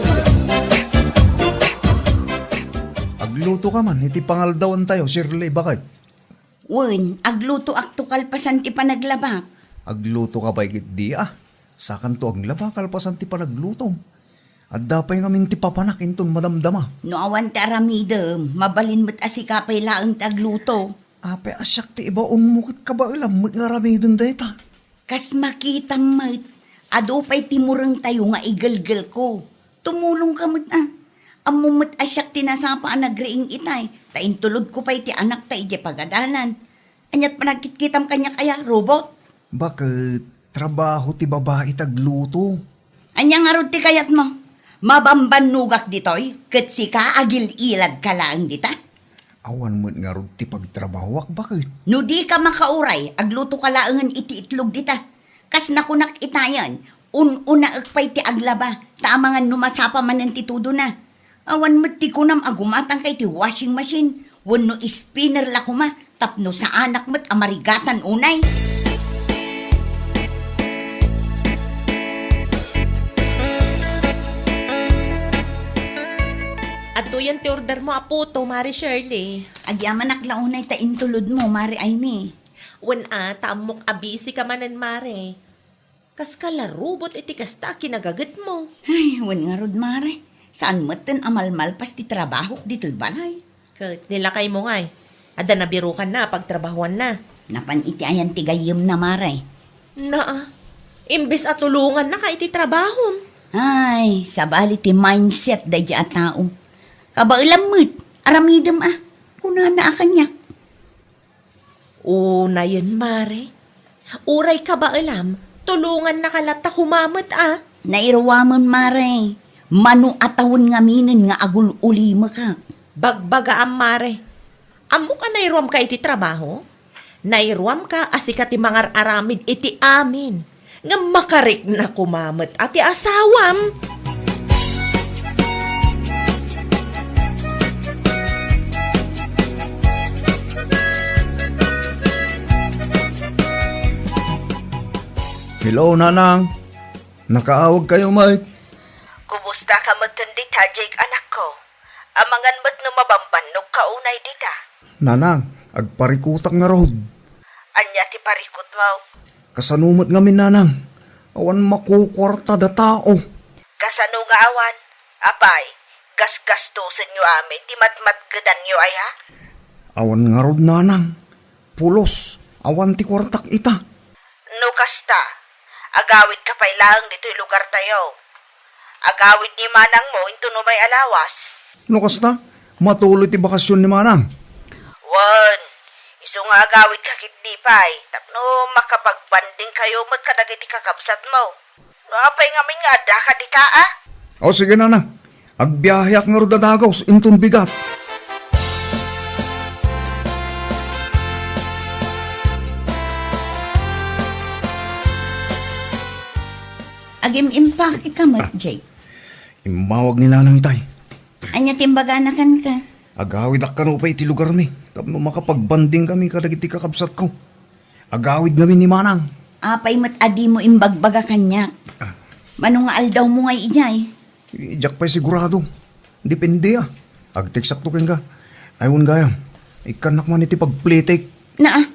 Agluto ka man iti pangaldawantayo, Shirley, baket. Wen, aglutoakto kalpasan ti panaglabak. Agluto ka pay ket di a. Sakanto aglaba kalpasan ti panaglutom. Adda pay ngamin ti papanak inton madamdama. No awan ti aramidem, mabalin met a sika pay laeng ti agluto. Apay a siak ti ibaonmo ket kabaelam met nga aramiden dayta. Kas makitam met, adu pay ti murengtayo nga igelgelko. Tumulongka met a. Ammom met a siak ti nasapa a nagriing itay, ta intulodko pay ti anakta idiay pagadalan. Aniat panagkitkitam kaniak aya, robot? Baket, trabaho ti babai ti agluto. Ania ngarud ti kayatmo? Mabambannogak ditoy, ket sika agil-iladka laeng dita? Awan met ngarud ti pagtrabahoak, baket. No dika makauray, aglutoka laengen iti itlog dita. Kas nakunak itayen, un-unaek pay ti aglaba, ta amangan no masapa manen ti tudona. Awan met ti kunam a gumatangka iti washing machine wenno spinner la koma tapno saanak met a marigatan unay. Adtoyen ti ordermo a puto, Mare Shirley. Agyamanak la unay ta intulodmo, Mare Aimee. Wen a, ta ammok a busy ka manen, Mare. Kaska la robot iti kasta a kinagagetmo. Ay, wen ngarud, Mare. Saan metten a malmalpas ti trabahok ditoy balay. Ket ni lakaymo ngay, adda nabirukanna a pagtrabahuanna. Napan iti ayan ti gayyemna, Mare? Naa, imbes a tulongannaka iti trabahom. Ay, sabali ti mindset daydi a tao. Kabaelam met, aramidem a, kunana a kaniak. Unayen, Mare. Uray kabaelam, tulongannaka latta koma met a. Nairuamem, Mare. Mano a tawen ngaminen nga agul-ulimekak. Bagbagaam, Mare. Ammok a nairuamka iti trabaho? Nairuamka a sika ti mangar-aramid iti amin. Ngem makarikna koma met a ti asawam. Hello, Nanang. Nakaawagkayo met. Kumusta ka met dita, Jake, anakko? Amangan met no mabambannog ka unay dita. Nanang, agparikutak ngarud. Ania ti parikutmo? Kasano met ngamin, Nanang? Awan makukuarta da tao. Kasano nga awan? Apay, gasgastosenyo amin ti matmatgedanyo aya? Awan ngarud, Nanang. Pulos, awan ti kuartak ita. No kasta, agawidka pay laeng ditoy lugartayo. Agawid ni manangmo inton umay a lawas. No kasta, matuloy ti bakasyon ni Manang. Wen, isu nga agawidka ketdi pay, tapno makapagbandingkayo met kadagiti kakabsatmo. No apay ngamin nga addaka dita, a? O, sige, Nanang. Agbiaheak ngarud a dagus, inton bigat. Agim-impake ka met, Jake. Immawag ni Nanang itay. Ania ti imbagana kenka? Agawidak kano pay iti lugarmi, tapno makapagbandingkami kadagiti kakabsatko. Agawid ngamin ni Manang. Apay met a dimo imbagbaga kaniak? Ah. Mano nga aldawmo ngay idiay? Diak pay sigurado. Depende, a. Agteksakto kenka. Ay, wen gayam, ikkannak man iti pagpletek. Naa,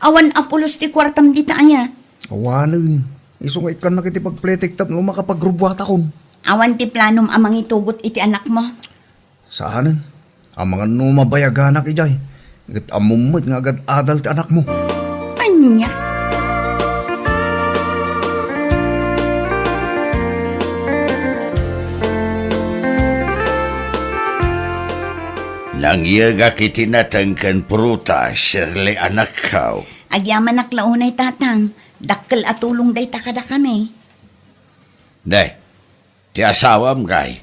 awan a pulos ti kuartam dita aya? Awanen. Isu nga ikkannak iti pagpletek tapno makapagrubbuatakon. Awan ti planom a mangitugot iti anakmo? Saanen. Amangan no mabayaganak idiay, ket ammom met nga agad-adal ti anakmo. Ania? Nangyegak iti nateng ken prutas, Shirley, anakko. Agyamanak la unay, Tatang. Dakkel a tulong dayta kadakami. Ne, ti asawam ngay,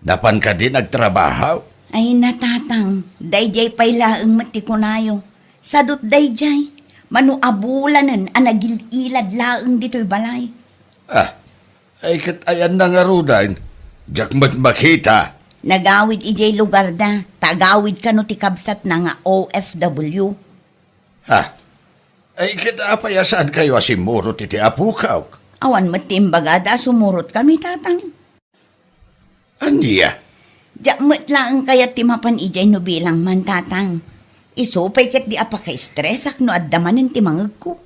napan kadin agtrabaho? Ay, Tatang, daydiay pay laeng met ti kunayo. Sadut daydiay, mano a bulanen a nagil-ilad laeng ditoy balay. Ah, ay ket ayanna ngaruden, diak met makita. Nagawid idiay lugarda, ta agawid kano ti kabsatna nga O F W. Ha? Ay, ket apay a saankayo a simmurot iti apokak? Awan met ti imbagada a sumurotkami, Tatang. Ania? Diak met laeng kayat ti mapan idiay no bilang man, Tatang. Isu pay ketdi a pakaestresak no adda manen ti mangegko.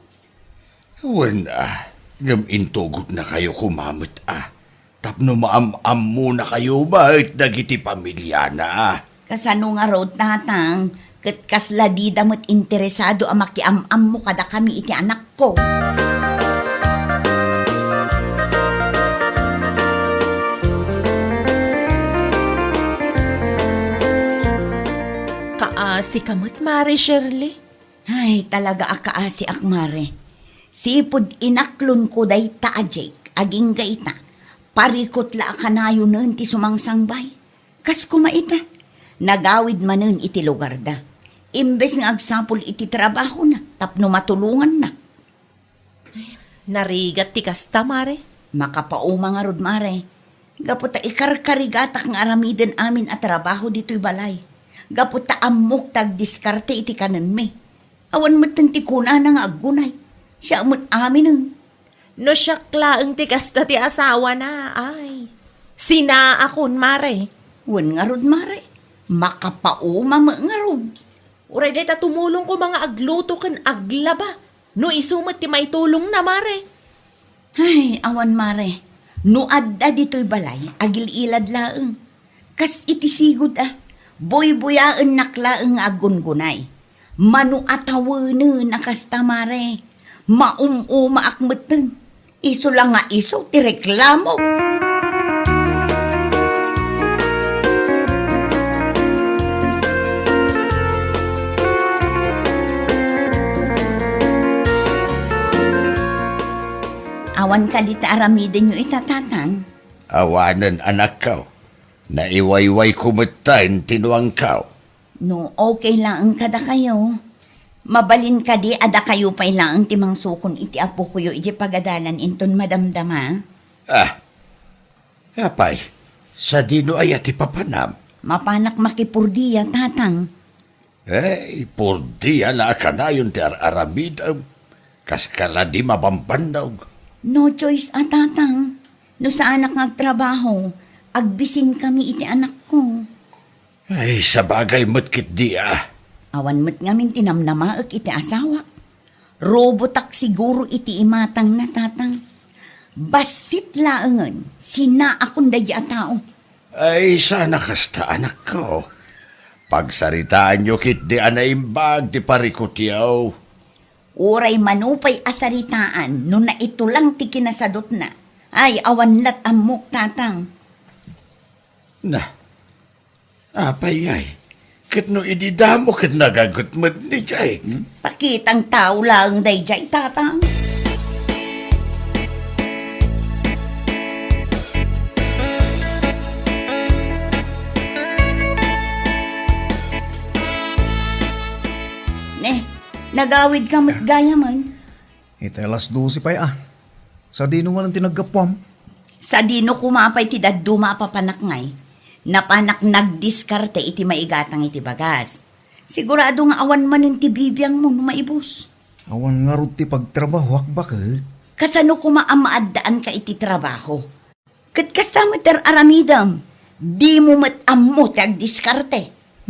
Wen, a, ngem intugotnakayo koma met, a, tapno maam-ammonakayo met dagiti pamiliana. Kasano ngarud, Tatang? Ket kasla dida met interesado a makiam-ammo kadakami iti anakko. Kaasi ka met, Mare Shirley. Ay, talaga a kaasiak, Mare. Sipud inaklonko dayta a Jake, agingga ita, parikut la a kanayonen ti sumangsangbay. Kas koma ita, nagawid manen iti lugarda. Imbes nga agsapul iti trabahona tapno matulongannak. Narigat ti kasta, Mare. Makapauma ngarud, Mare. Gapu ta ikarkarigatak nga aramiden amin a trabaho ditoy balay. Gapu ta ammok ta agdiskarte iti kanenmi. Awan metten ti kunana nga aggunay. Siak met aminen. No siak laeng ti kasta ti asawana, ay. Sinaakon, Mare. Wen ngarud, Mare. Makapauma met ngarud. Uray dayta tumulong koma nga agluto ken aglaba. No isu met ti maitulongna, Mare. Ay, awan, Mare. No adda ditoy balay, agil-ilad laeng. Kas iti sigud a, buybuyaennak laeng nga aggungunay. Mano a tawenen a kasta, mare, maum-umaak metten. Isu la nga isu ti reklamo. Awan kadi ta aramidenyo ita, Tatang? Awanen, anakko. Naiwaywayko metten ti nuangko. No okay laeng kadakayo, mabalin kadi a dakayo pay laeng ti mangsukon iti apokoyo iti pagadalan inton madamdama? Ah, apay, sadino aya ti papanam? Mapanak makipordia, Tatang. Eh, pordia la a kanayon ti ar-aramidem. Kas kala di mabambannog. No choice a, Tatang. No saanak nga agtrabaho, agbisinkami iti anakko. Ay, sabagay met ketdi a. Awan met ngamin ti namnamaek iti asawak. Robotak siguro iti imatangna, Tatang. Bassit laengen, sinaakon daydi a tao. Ay, saan a kasta, anakko. Pagsaritaanyo ketdi a naimbag ti parikutyo. Uray mano pay a saritaan no naitulang ti kinasadutna. Ay, awan lat ammok, Tatang. Na, apay ngay, ket no idi damo ket nagaget met ni Jake? Pakitang tao laeng daydiay, Tatang. Ne, nagawid ka met gayamen. Iti alas dose pay a. Sadino manen ti naggapuam? Sadino koma pay ti dadduma a papanak ngay? Napanak nagdiskarte iti maigatang iti bagas. Sigurado nga awan manen ti bibiangmo no maibus. Awan ngarud ti pagtrabahoak, baket. Kasano koma a maaddaanka iti trabaho? Ket kasta met ti ar-aramidem, dimo met ammo ti agdiskarte.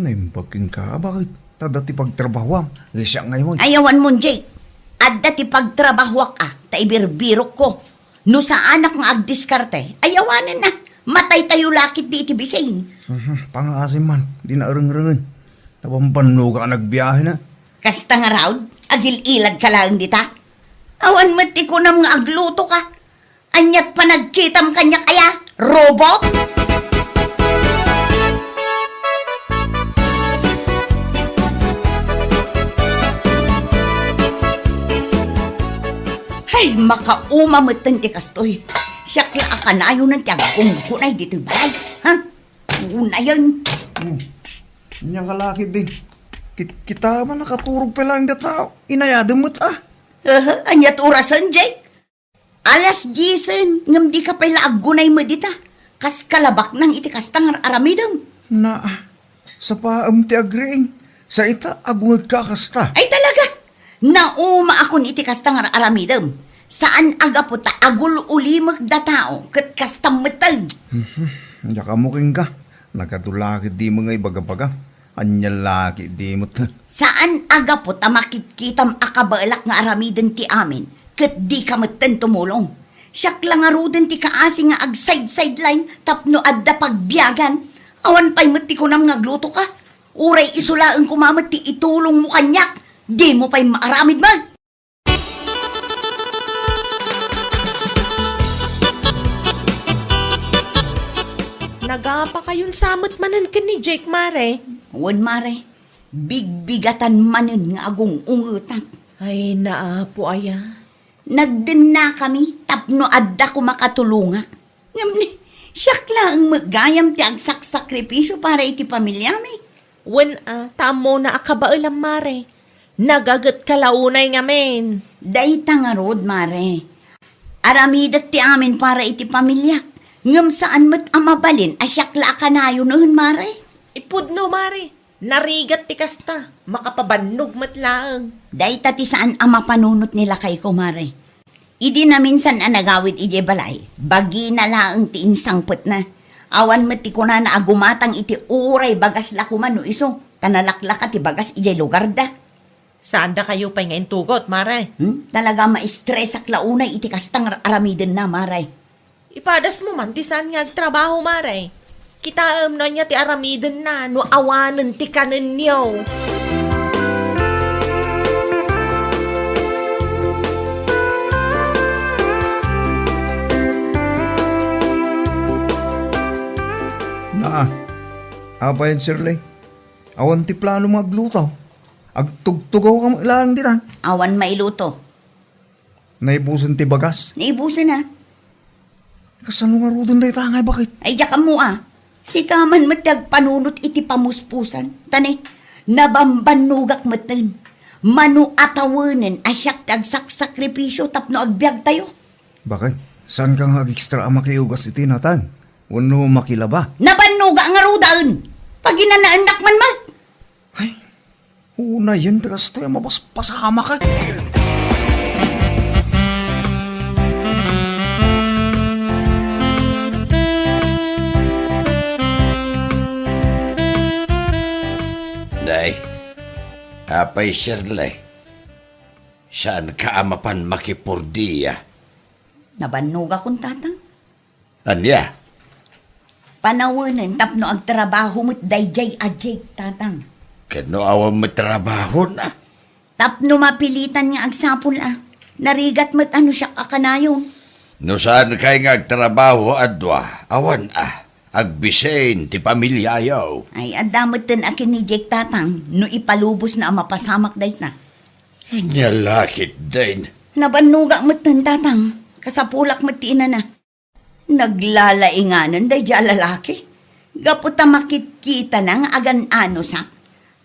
Naimbag kenka, a baket, ta adda ti pagtrabahoam, siak ngay met. Ay, awan mon, Jake. Adda ti pagtrabahoak a, ta ibirbirokko. No saanak nga agdiskarte, ay awanen a, mataytayo la ketdi iti bisin. Mhm, pangaasim man, di naerengrengen. Nabambannogak a nagbiahena. Kasta ngarud, agil-iladka laeng dita. Awan met ti kunam nga aglutoka. Aniat panagkitam kaniak aya, robot? Hay, makauma metten ti kastoy. Siak la a kanayonen ti aggungunay ditoy balay. Ha? Unayen. Hmm. Ania nga laki din. Kit-, kita man nakaturog pay laeng dita. Inayadem met a. Aha, aniat orasen, Jake? Alas diesen, ngem dika pay la aggunay met dita. Kas kalabaknang iti kasta nga ar-aramidem. Naa, sapaem ti agriing. Sa ita, agungedka a kasta. Ay talaga! Naumaakon iti kasta nga ar-aramidem. Saan a gapu ta agul-ulimek da tao, ket kasta metten. Mhm. Diak ammo kenka. Nagadu la ketdi met nga ibagabaga. Ania la ketdi met. Saan a gapu ta makitkitam a kabaelak nga aramiden ti amin, ket dika metten tumulong. Siak la ngaruden ti kaasi nga agsideline tapno adda pagbiagan. Awan pay met ti kunam nga aglutoka. Uray isu laeng koma met ti itulongmo kaniak. Dimo pay maaramid met. Nagapakayonsa met manen ken ni Jake, mare. Wen, mare. Bigbigatan manen nga agung-ungetak. Ay, naapo aya. Nagdennakami tapno adda koma katulongak. Ngem ni, siak laeng met gayam ti agsaksakripisio para iti pamiliami. Wen a, ta ammona a kabaelam, mare. Nagagetka la unay ngamin. Dayta ngarud, mare. Aramidek ti amin para iti pamiliak. Ngem saan met a mabalin a siak la a kanayonen, mare. Ipudno, mare. Narigat ti kasta. Makapabannog met laeng. Dayta ti saan a mapanunot ni lakayko, mare. Idi naminsan a nagawid idiay balay, bagina laeng ti insangpetna. Awan met ti kunana a gumatang iti uray bagas la koma no isu, ta nalaklaka ti bagas idiay lugarda. Saandakayo pay nga intugot, mare? Hmm? Talaga maistresak la unay iti kasta nga ar-, aramidenna, mare. Ipadasmo man ti saan nga agtrabaho, mare. Kitaem no ania ti aramidenna no awanen ti kanenyo. Naa, apay, Shirley? Awan ti plano nga agluto. Agtugtugaw ka laeng ditan. Awan mailuto. Naibusen ti bagas? Naibusen, a. Kasano ngaruden dayta nga ibaket? Ay, diak ammo, a. Sika man met ti agpanunot iti pamuspusan. Ta ne, nabambannogak metten. Mano a tawenen a siak ti agsaksakripisio tapno agbiagtayo. Baket? Saanka nga agekstra a makiugas iti natang? Wenno makilaba? Nabannoga nga rudaen! Paginanaennak man met! Ay, unayen ti kastoy a mapaspasamak, a. Nay, apay, Shirley? Saanka a mapan makipurdia? Nabannogakon, Tatang. Ania? Panawenen tapno agtrabaho met daydiay a Jake, Tatang. Ket no awan met trabahona? Tapno mapilitan nga agsapul, a. Narigat met a no siak a kanayon. No saankay nga agtrabaho a dua, awan, a. Agbisin ti pamiliayo. Ay, adda metten a ken ni Jake, Tatang, no ipalubosna a mapasamak dayta. Ania la ketdin? Nabannogak metten, Tatang. Kasapulak met ti inana. Naglalainganen daydiay a lalaki. Gapu ta makitkitana nga agan-anosak,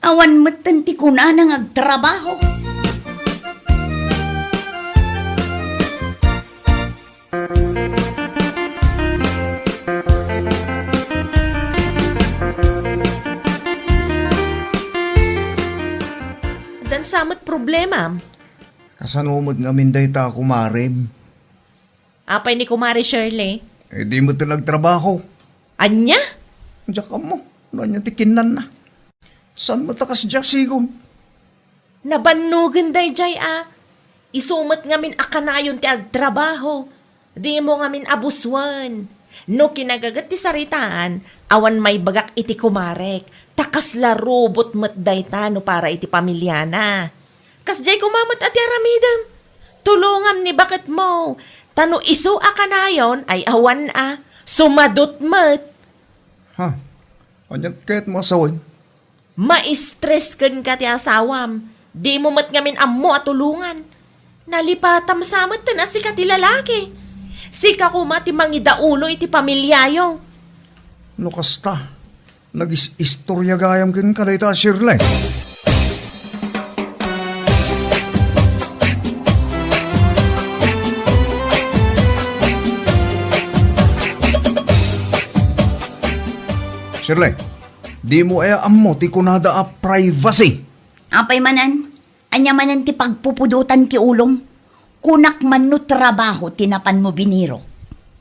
awan metten ti kunana nga agtrabaho. Adda sa met problemam? Kasano met ngamin dayta, kumarem? Apay ni Kumare Shirley? Eh, di met nagtrabaho. Ania? Diak ammo no ania ti kinnanna. Saan met a kasdiay a sigom? Nabannogen daydiay a. Isu met ngamin a kanayon ti agtrabaho. Dimo ngamin abusen. No kinagaget ti saritaan, awan maibagak iti kumarek. Ta kasla rubot met dayta no para iti pamiliana. Kasdiay koma met a ti aramidem. Tulongam ni baketmo. Ta no isu a kanayon ay awan a, sumadut met. Ha? Aniat kayatmo a sawen? Maistres kenka ti asawam. Dimo met ngamin ammo a tulongan. Nalipatam sa metten a sika ti lalaki. Sika koma ti mangidaulo iti pamiliayo. No kasta, nagis-istoria gayam kenka dayta a Shirley. Shirley, dimo aya ammo ti kunada a privacy? Apay manen? Ania manen ti pagpupudotan ti ulom? Kunak man no trabaho ti napanmo biniro.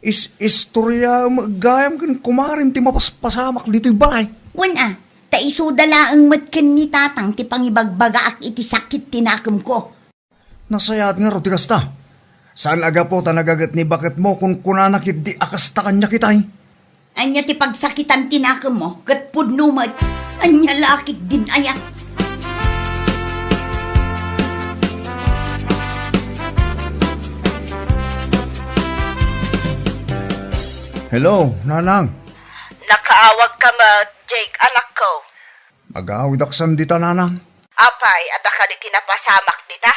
Is-istoriaem gayam ken kumarem ti mapaspasamak ditoy balay. Wen a, ta isuda laeng met ken ni Tatang ti pangibagbagaak iti sakit ti nakemko. Nasayaat ngarud ti kasta. Saan a gapu ta nagaget ni baketmo kunkunana ketdi a kasta kaniak itay. Ania ti pagsakitan ti nakemmo ket pudno met? Ania la ketdin aya? Hello, Nanang. Nakaawagka met, Jake, anakko. Agawidak san dita, Nanang. Apay, adda kadi ti napasamak dita?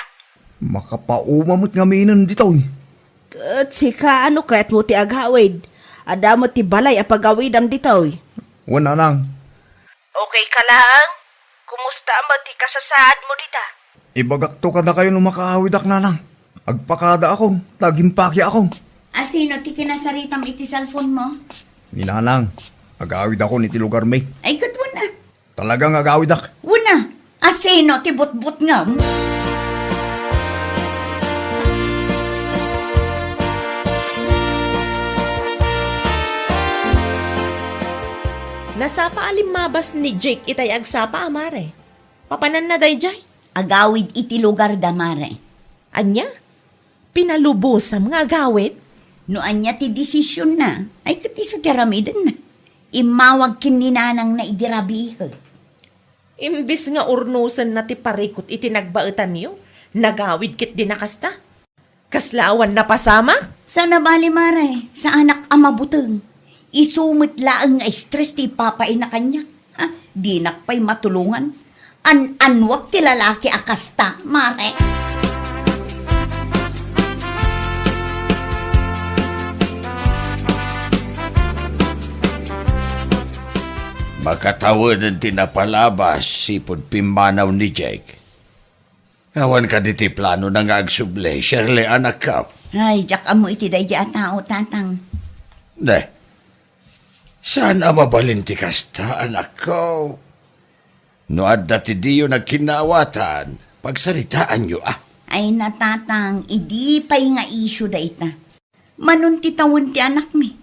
Makapauma met ngaminen ditoy. Ket sika, ano kayatmo ti agawid? Adda met ti balay a pagawidam ditoy. Wen, Nanang. Okay ka laeng? Kumusta met ti kasasaadmo dita? Ibagakto kadakayo no makaawidak, Nanang. Agpakadaakon, ta agimpakiakon. Asino ti kinasaritam iti cellphone mo? Ni Nanang, agawidakon iti lugarmi. Ay, ket wen a. Talaga nga agawidak. Wen a, asino ti butbutngem? Nasapa a limmabas ni Jake itay agsapa a mare. Papananna daydiay? Agawid iti lugarda, mare. Ania? Pinalubosam nga agawid? No ania ti desisionna, ay ket isu ti aramidenna. Immawag ken ni nanangna idi rabii. Imbes nga urnosenna ti parikut iti nagbaetanyo, nagawid ketdin a kasta. Kasla awan napasamak? Saan a bali, Mare, saanak a mabuteng. Isu met laeng nga stress ti ipapaina kaniak. Ha, dinak pay matulongan. An-annuak ti lalaki a kasta, Mare. Makatawenen ti napalabas sipud pimmanaw ni Jake. Awan kadi ti planona nga agsubli, Shirley, anakko? Ay, diak ammo iti daydi a tao, Tatang. Ne, saan a mabalin ti kasta, anakko? No adda ti diyo nagkinnaawatan, pagsaritaanyo, a. Ay, na, Tatang, idi pay nga isyu dayta. Manon ti tawen ti anakmi?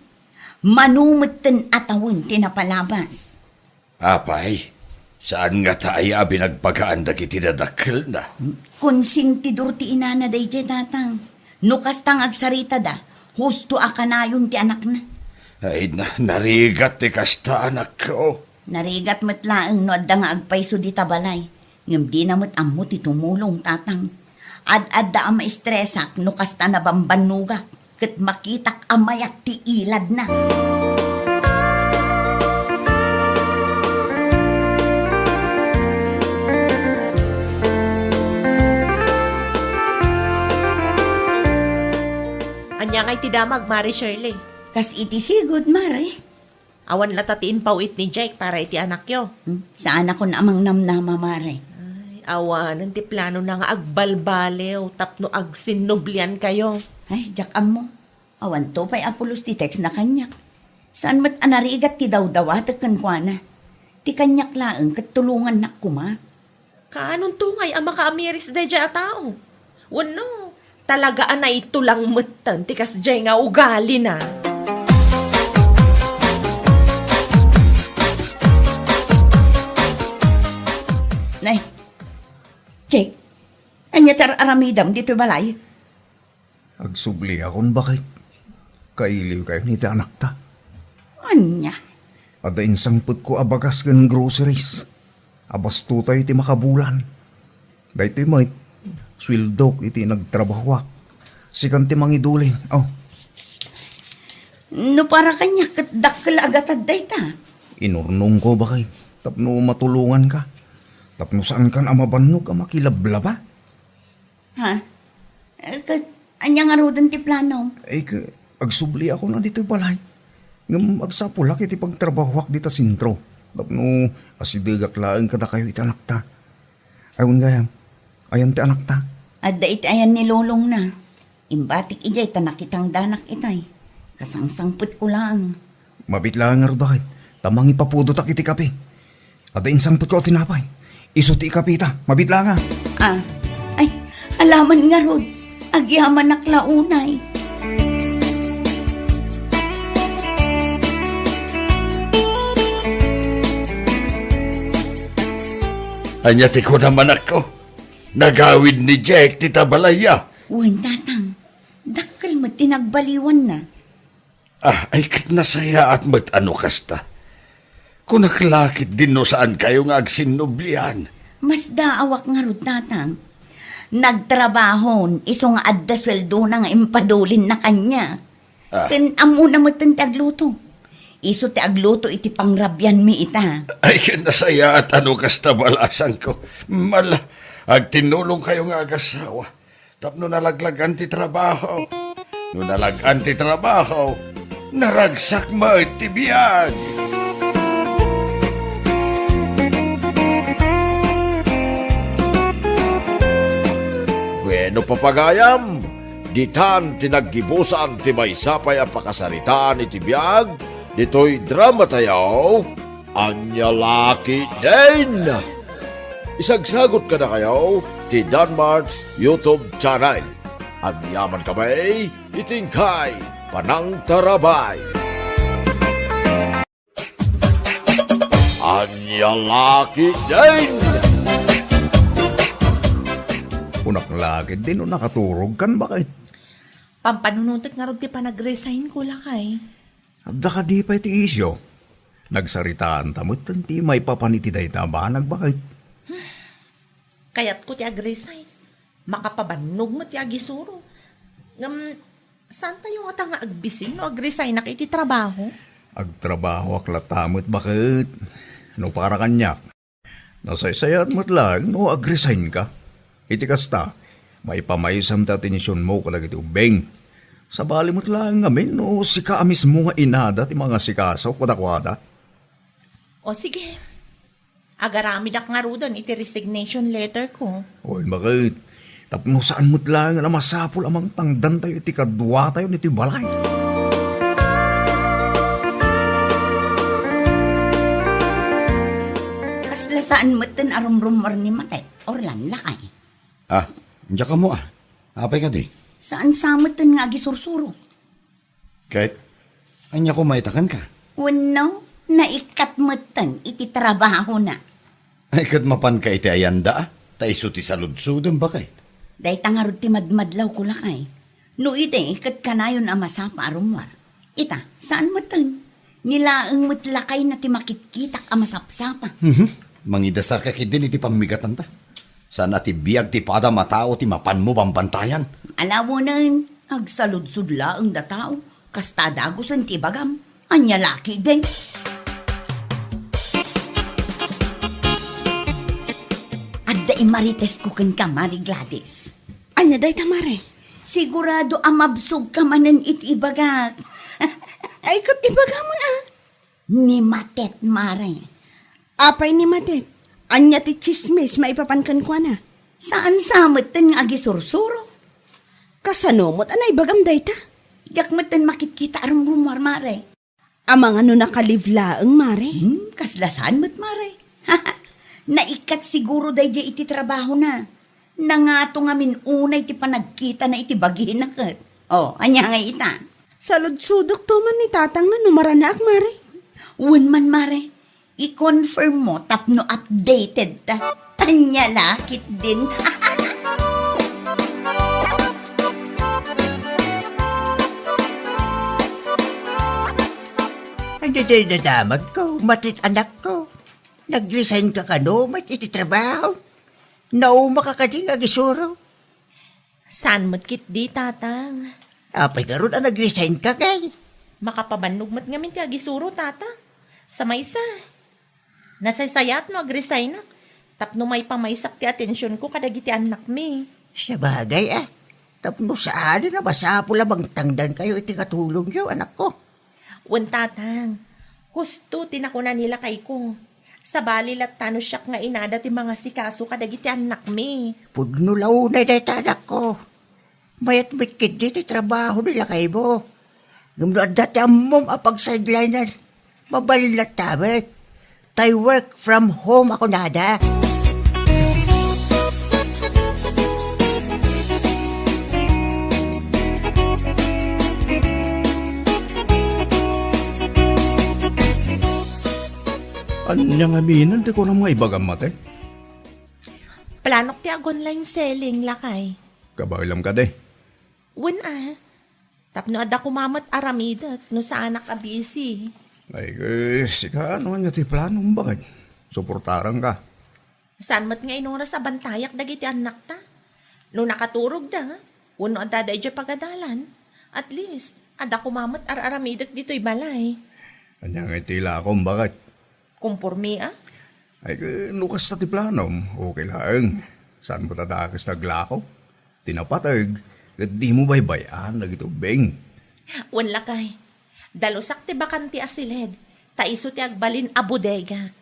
Mano metten a tawen ti napalabas? Apay, saan ngata aya a binagbagaan dagiti dadakkelna? Konsentidor ti inana daydiay, Tatang. No kasta nga agsaritada, husto a kanayon ti anakna. Ay, na-, narigat ti kasta, anakko. Narigat met laeng no adda nga agpayso dita balay. Ngem dina met ammo ti tumulong, Tatang. Ad-adda a maestresak no kasta nabambannogak, ket makitak a mayat ti iladna. Ania ngay ti damag, Mare Shirley? Kas iti sigud, Mare. Awan latta ti impaw-it ni Jake para iti anakyo. Hmm? Saanakon a mangnamnama, Mare. Ay, awanen ti planona nga agbalbaliw tapno agsinnubliankayo. Ay, diak ammo. Awanto pay a pulos ti textna kaniak. Saan met a narigat ti dawdawatek kenkuana. Ti kaniak laeng ket tulongannak koma. Kaanonto ngay a makaamiris daydiay a tao? Wenno, talaga a naitulang metten ti kasdiay nga ugalina? Nay, Jake, ania ti ar-aramidem ditoy balay? Agsubliakon, baket. Kailiwkayon iti anakta. Ania? Adda insangpetko a bagas ken groceries. Abastotayo iti makabulan. Daytoy met, sueldok iti nagtrabahoak. Sikan ti mangidulin. Oh. No para kaniak ket dakkel a gatad dayta. Inurnongko, baket, tapno matulonganka. Tapno saankan a mabannog a makilablaba. Ha? Eh, ket ania ngaruden ti plano? Eh, ke-, agsubliakon a ditoy balay. Ngem agsapulak iti pagtrabahoak dita sentro. Tapno asidegak laeng kadakayo iti anakta. Ay, wen gayam, ayan ti anakta? Adda iti ayan ni lolongna. Imbatik idiay ta nakitangdanak itay. Kasangsangpetko laeng. Mabit laeng ngarud, baket, ta mangipapudotak iti kape. Adda insangpetko a tinapay. Isu ti ikapita. Mabit laeng a. Ah, ay, alaman ngarud. Agyamanak la unay. Ania ti kunam, anakko? Nagawid ni Jake ti tabalaya. Wen, Tatang. Dakkel met ti nagbaliwanna. Ah, ay ket nasayaat met a no kasta. Kunak la ketdin no saankayo nga agsinnublian. Masdaawak ngarud, Tatang. Nagtrabahon, isu nga adda sueldona nga impadulinna kaniak. Ah. Ken ammona metten ti agluto. Isu ti agluto iti pangrabianmi ita. Ay, ken nasayaat a no kasta, balasangko. Mala, agtinnulongkayo nga agasawa. Tapno nalaglagan ti trabaho. No nalag-an ti trabaho, naragsak met ti biag. Bueno, papagayam, ditan ti naggibusan ti maysa pay a pakasaritaan iti biag ditoy drama tayo. Ania la ketdin? Isagsagut kadakayo ti Danmart's YouTube channel. Agyaman kami iti inkay panangtarabay. Ania la ketdin? Kunak la ketdin no nakaturogkan, baket. Pampanunotek ngarud ti panag-resign ko, lakay. Adda kadi pay ti isyu? Nagsaritaanta met ti maipapan iti dayta a banag, baket. Kayatko ti ag-resign. Makapabannog met ti agisuro. Ngem, saantayo ngata nga agbisin no ag-resignak iti trabaho? Agtrabahoak latta met, baket. No para kaniak, nasaysayat met laeng no ag-resignka. Iti kasta, maipamaysam ti atensionmo kadagiti ubbing. Sabali met laeng ngamin no sika a mismo nga inada ti mangasikaso kadakuada. O sige, agaramidak ngaruden iti resignation letter ko. Wen, baket. Tapno saan met laeng a masapul a mangtangdantayo iti kaduatayo iti balay. Kasla saan metten a rumrummuar ni Matet, Orlan, lakay. Ah, diak ammo, ah. Apay kadi? Saan sa metten nga agisursuro? Ket, ania koma ita kenka? Wenno, naikkat metten iti trabahona. Ay, ket mapanka iti ayanda, ah. Ta isu ti saludsodem, baket. Dayta ngarud ti madmadlawko, lakay. No idi, ket kanayon a masapa a rummuar. Ita, saan metten? Ni laeng met lakayna ti makitkitak a masapsapa. Mhm. Mangidasarka ketdin iti pammigatanta. Saan a ti biag ti padam a tao ti mapanmo bambantayan. Alawenen, agsaludsod laeng da tao. Kasta a dagusen ti ibagam. Ania la ketdin? Adda immaritesko kenka, Mari Gladys. Ania dayta, Mare? Sigurado a mabsogka manen iti ibagak. Ay, ket ibagamon, a. Ni Matet, Mare. Apay ni Matet? Ania ti tsismis maipapan kenkuana? Saan sa metten nga agisursuro. Kasano met a naibagam dayta? Diak metten makitkita a rumrummuar, Mare. Amangan no naka-leave laeng, Mare? Hmm, kasla saan met, Mare. Naikkat siguro daydiay iti trabahona. Nangato ngamin unay ti panagkitana iti bagina ket. O, ania ngay ita? Saludsodek to man ni tatangna no maranaak, Mare. Wen man, Mare. I-confirm mo tapno updated ta. Ania la ketdin? Ania diay nadamagko, Matet, anakko? Nag-resignka kano met iti trabaho? Naumaka kadi nga agisuro? Saan met ketdi, Tatang? Apay ngarud a nag-resignka, ngay? Makapabannog met ngamin ti agisuro, Tata. Sa maysa, nasaysayaat no ag-resignak tapno maipamaysak ti atensionko kadagiti annakmi. Sabagay, a. Tapno saanen a masapul a mangtangdankayo iti katulongyo, anakko. Wen, Tatang, husto ti nakuna ni lakayko. Sabali latta no siak nga inada ti mangasikaso kadagiti annakmi. Pudno la unay dayta, anakko. Mayat met ketdi ti trabaho ni lakaymo. Ngem no adda ti ammom a pagsideline-an, mabalin latta met. Tay work from home a kunada. Ania ngamin ti kunam nga ibagam, Matet? Planok ti ag-online selling, lakay. Kabaelam kadi? Wen, a. Tapno adda koma met aramidek no saanak a busy. Ay, eh, sika, no ania ti planom, baket? Suportaranka. Saan met nga inuras a bantayak dagiti annakta. No nakaturogda, wenno addada idiay pagadalan, at least, adda koma met ar-aramidek ditoy balay. Ania ngay ti ilakom, baket? Kompormi, a? Ay, eh, no kasta ti planom, okay laeng. Saan met a dakes ti aglako? Ti napateg, ket dimo baybay-an dagiti ubbing. Wen, lakay. Dalusak ti bakante a siled, ta isu ti agbalin a bodega.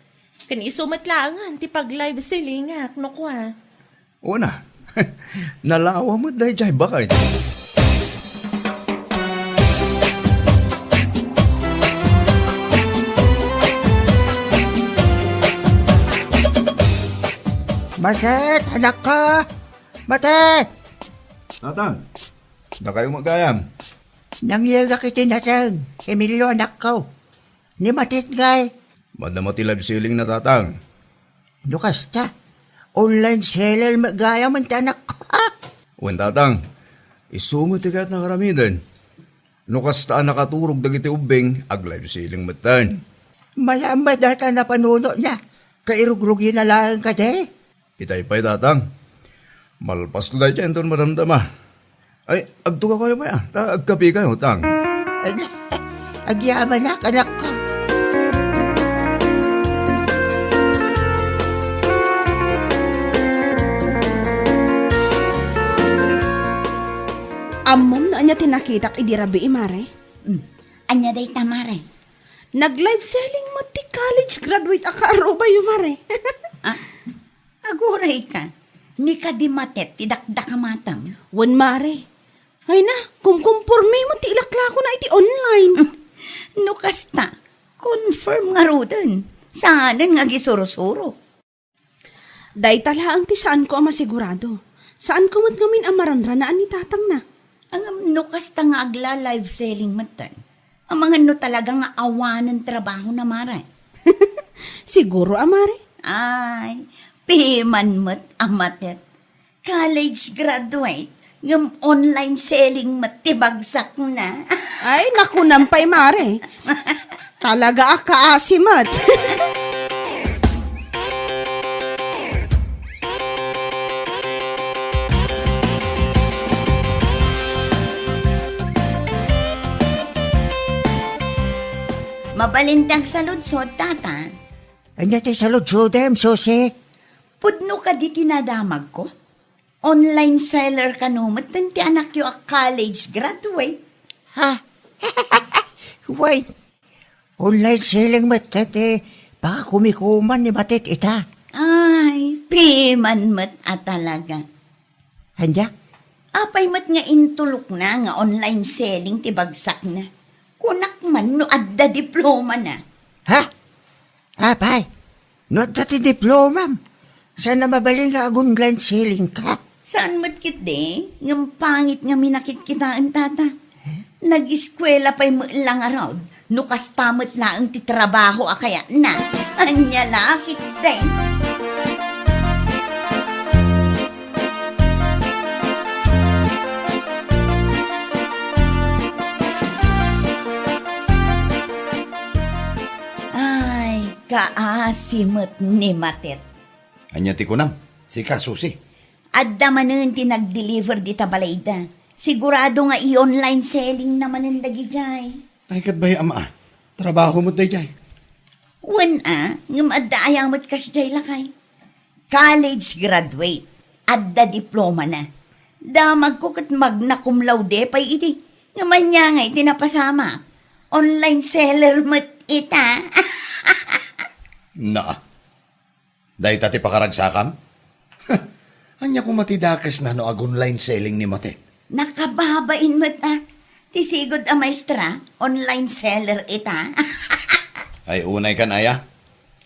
Ken isu met laengen ti pag-live selling-ak, no kua. Wen a, nalawa met daydiay, baket. Matet, anakko! Matet! Tatang, dakayo met gayam. Nangyegak iti nateng, Emilio, anakko. Ni Matet ngay? Madama ti live selling-na, Tatang. No kasta, online seller met gayam ti anakko. Wen, Tatang, isu met ti kayatna nga aramiden. No kasta a nakaturog dagiti ubbing, ag-live selling metten. Malamad data napanuno na. Kairugrugina laeng kadi? Itay pay, Tatang. Malpasko dayta inton madamdama. Ay, agtugaw kayo pay, ah. Ta, agkape kayo, Tang. Ay, na, agyamanak, anakko. Ammom no ania ti nakitak idi rabii, Mare? Hmm. Ania dayta, Mare? Nag-live selling met ti college graduate a kaarubayo, Mare. Ah, aguray ka. Ni kadi Matet ti dakdakamatam. Wen, Mare. Ay na, kumkumporme met ti ilaklakona iti online. No kasta, confirm ngaruden. Saanen nga agisursuro. Dayta laeng ti saanko a masigurado. Saanko met ngamin a maranranaan ni tatangna. Ngem no kasta nga agla-live selling metten, amangan no talaga nga awanen trabahona, Mare. Siguro a, Mare. Ay, piman met a Matet. College graduate, ngem online selling met ti bagsakna. Ay, nakunam pay, Mare. Talaga a kaasi met. Mabalin ti agsaludsod, Tata. Ania ti saludsodem, Susi? Pudno kadi ti nadamagko? Online seller kano metten ti anakyo a college graduate? Ha? Wen, online selling met ti pakakumikuman ni Matet ita. Ay, piman met a talaga. Ania? Apay met nga intulokna nga online selling ti bagsakna? Kunak man no adda diplomana. Ha? Apay, no adda ti diplomam, saan a mabalin nga ag-online selling ka? Saan met ketdi, ngem pangit nga minakitkitaan, Tata. Nag-eskuela pay met la ngarud, no kasta met laeng ti trabaho a kayatna. Ania la ketdi? Ay, kaasi met ni Matet. Ania ti kunam? Sika, Susi. Adda manen ti nag-deliver dita balayda. Sigurado nga i-online selling na manen dagidiay. Ay, ket bay, ama, trabaho met daydiay. Wen a, ngem adda aya met kasdiay, lakay. College graduate, adda diplomana. Damagko ket magna cum laude pay idi. Ngem ania ngay ti napasamak? Online seller met ita. Na, dayta ti pakaragsakam? Ania koma ti dakesna no ag-online selling ni Matet? Nakababain met a. Ti sigud a maestra, online seller ita. Ay, unay kan aya.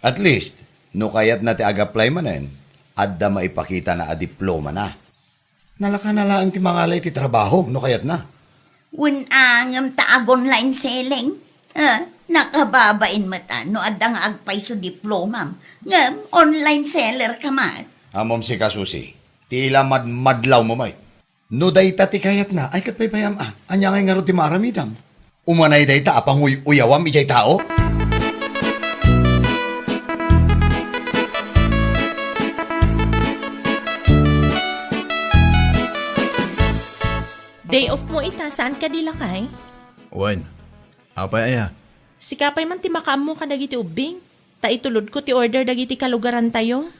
At least, no kayatna ti ag-apply manen, adda maipakitana a diplomana. Nalakana laeng ti mangala iti trabaho, no kayatna. Wen a, ngem ta ag-online selling? Ah, nakababain met a, no adda nga agpayso diplomam. Ngem, online seller ka met. Ammom sika, Susi, ti ila madmadlawmo met. No dayta ti kayatna, ay ket paypayam a. Ania ngay ngarud ti maaramidam? Umanay dayta a panguy-uyawam idiay tao? Day off mo ita, saan kadi, lakay? Wen, apay aya? Sika pay man ti makaammo kadagiti ubbing, ta itulodko ti order dagiti kalugarantayo.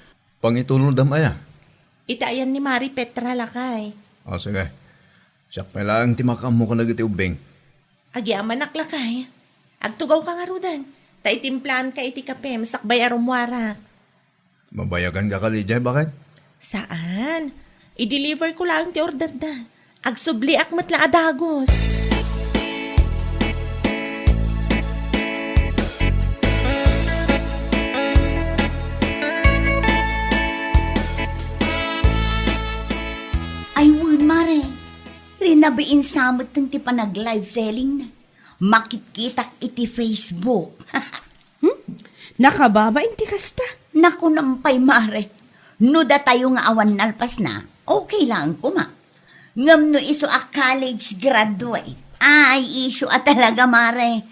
Pangitulodam aya? Iti ayan ni Mari Petra, lakay. O, sige. Siak pay laeng ti makaammo kadagiti ubbing. Agyamanak, lakay. Agtugawka ngaruden, ta itimplaanka iti kapem sakbay a rummuarak. Mabayaganka kadi idiay, baket? Saan. I-deliver ko laeng ti orderda. Agsubliak met la a dagus. Ay, wen, Mare. Rinabiin sa metten ti panag-live selling na. Makitkitak iti Facebook. Hmm? Nakababain ti kasta. Nakunam pay, Mare. No datayo nga awan nalpasna, okay lang koma. Ngem no isu a college graduate, ay, isu a talaga, Mare.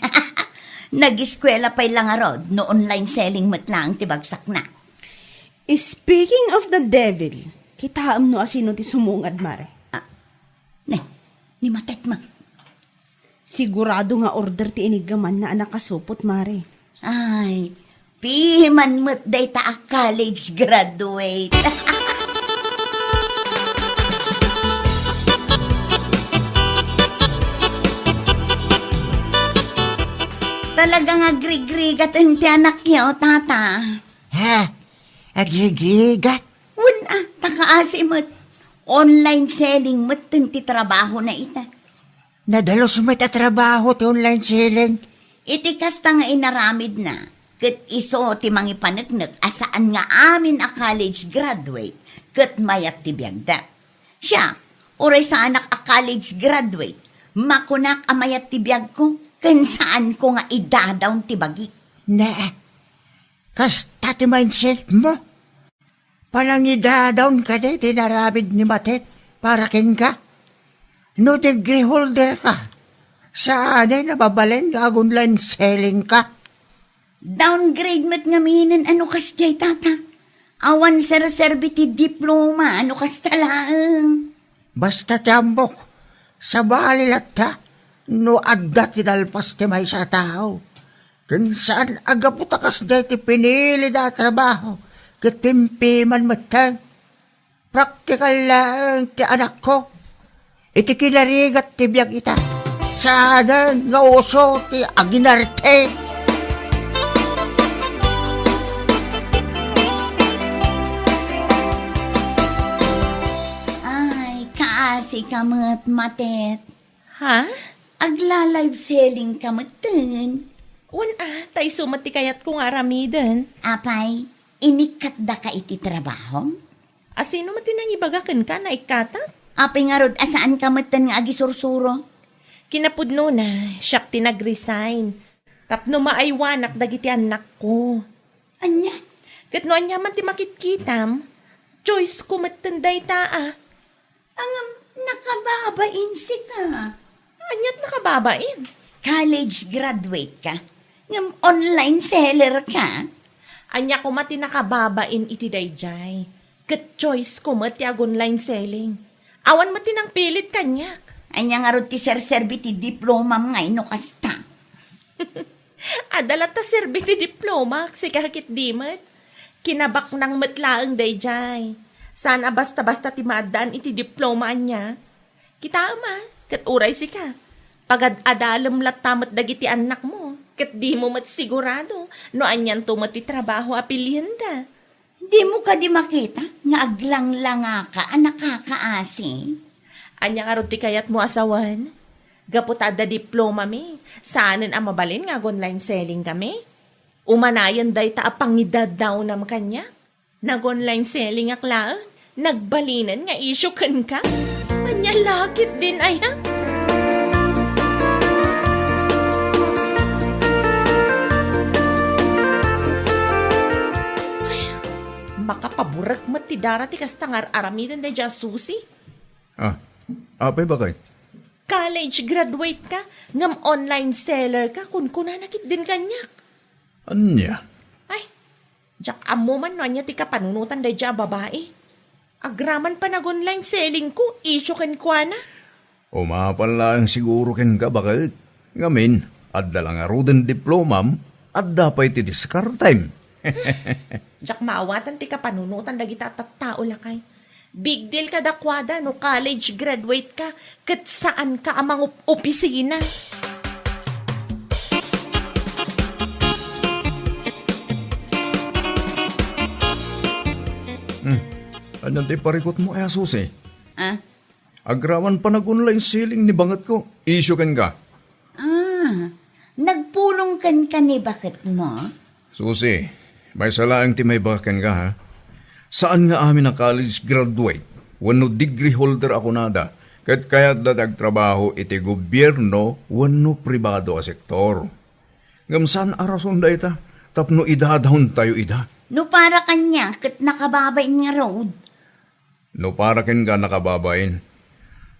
Nag-eskuela pay la ngarud no online selling met laeng ti bagsakna. Speaking of the devil, kitaem no asino ti sumungad, Mare. Ah, ne, ni Matet met. Sigurado nga order ti iniggamanna a nakasupot, Mare. Ay, piman met dayta a college graduate. Talaga nga agrigrigat ti anakyo, tata. Ha? Agrigrigat? Wen a, ta kaasi met. Online selling met ti trabahona ita. Nadalus met a trabaho ti online selling. Iti kasta nga inaramidna, ket isu ti mangipaneknek a saan nga amin a college graduate ket mayat ti biagda. Siak, uray saanak a college graduate, makunak a mayat ti biagko, ken saanko nga idadawn ti bagik. Ne, kasta ti mindset mo? Panangidadawn kadi ti inaramid ni Matet para kenka? No degree holder ka, saan a mabalin nga ag-online selling ka? Downgrade met ngaminen a no kasdiay, tata. Awan serserbi ti diploma a no kasta laeng. Basta ti ammok, sabali latta no adda ti nalpas ti maysa a tao. Ken saan a gapu ta kasdiay ti pinilida a trabaho ket pimpiman metten. Praktikal laeng ti anakko. Iti kinarigat ti biag ita, saanen nga uso ti aginarte. Ay, kaasi ka met, Matet. Ha? Agla-live selling ka metten. Wen a, ta isu met ti kayatko nga aramiden. Apay, inikkat daka iti trabahom? Asino met ti nangibaga kenka, naikkatak? Apay ngarud a saan ka metten nga agisursuro? Kinapudnona, siak ti nag-resign. Tapno maaywanak dagiti annakko. Ania? Ket no ania man ti makitkitam, choice ko metten dayta a. Ngem, nakababain sika. Aniat nakababain? College graduate ka, ngem online seller ka. Ania koma ti nakababain iti daydiay? Ket choice ko met ti ag-online selling. Awan met ti nangpilit kaniak. Ania ngarud ti serserbi ti diplomam nga no kasta? Adda latta serbi ti diplomak, sika ket di met. Kinabaknang met laeng daydiay. Saan a basta-basta ti maaddaan iti diploma ania. Kitaem a, ket uray sika, pagad-adalem latta met dagiti annakmo, ket dimo met sigurado no anianto met ti trabaho a pilienda. Dimo kadi makita nga aglanglangaka a nakakaasi? Ania ngarud ti kayatmo a sawen? Gapu ta adda diplomami, saanen a mabalin nga ag-online selling kami? Umanayen dayta a pangidadawnam kaniak. Nag-online sellingak laeng, nagbalinen nga isyu kenka? Ania la ketdin aya? Ay, makapaburek met ti dara ti kasta nga ar-aramiden daydiay a Susi. Ah, apay, baket? College graduate ka, ngem online seller ka, kunkunana ketdin kaniak. Ania? Ay, diak ammo man no ania ti kapanunotan daydiay a babai. Agraman pay nag-online selling ko, isyu kenkuana. Umapal laeng siguro kenka, baket. Ngamin, adda la ngaruden diplomam, adda pay ti diskartem. Diak maawatan ti kapanunotan dagita a tattao, lakay. Big deal kadakuada no college graduate ka ket saanka a mangup-opisina. Hmm. Ania ti parikutmo, a Susi? Ah? Agraman pay nag-online selling ni bangetko. Isyu kenka. Ah, nagpulong kenka ni baketmo? Susi, maysa laeng ti maibaga kenka, ha? Saan nga amin a college graduate wenno degree holder a kunada, ket kayatda ti agtrabaho iti gobierno wenno pribado a sektor. Ngem saan a rason dayta tapno idadawntayo ida. No para kaniak, ket nakababain ngarud. No para kenka, nakababain.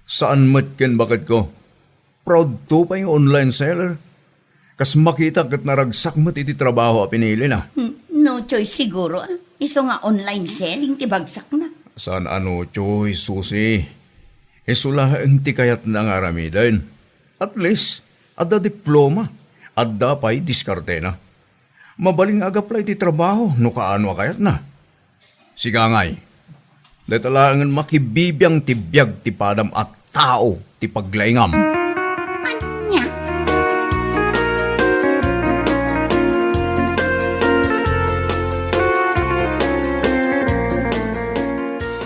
Saan met ken baketko. Proud to pay nga online seller. Kas makita ket naragsak met iti trabaho a pinilina. Hmm, no choice siguro, ah. Isu nga online selling ti bagsakna. Saan a no choice, Susi. Isu laeng ti kayatna nga aramiden. At least, adda diploma. Adda pay diskartena. Mabalin nga ag-apply ti trabaho no kaano a kayatna. Sigangay, dayta laengen makibibiang ti biag ti padam a tao ti paglaingam. Ania?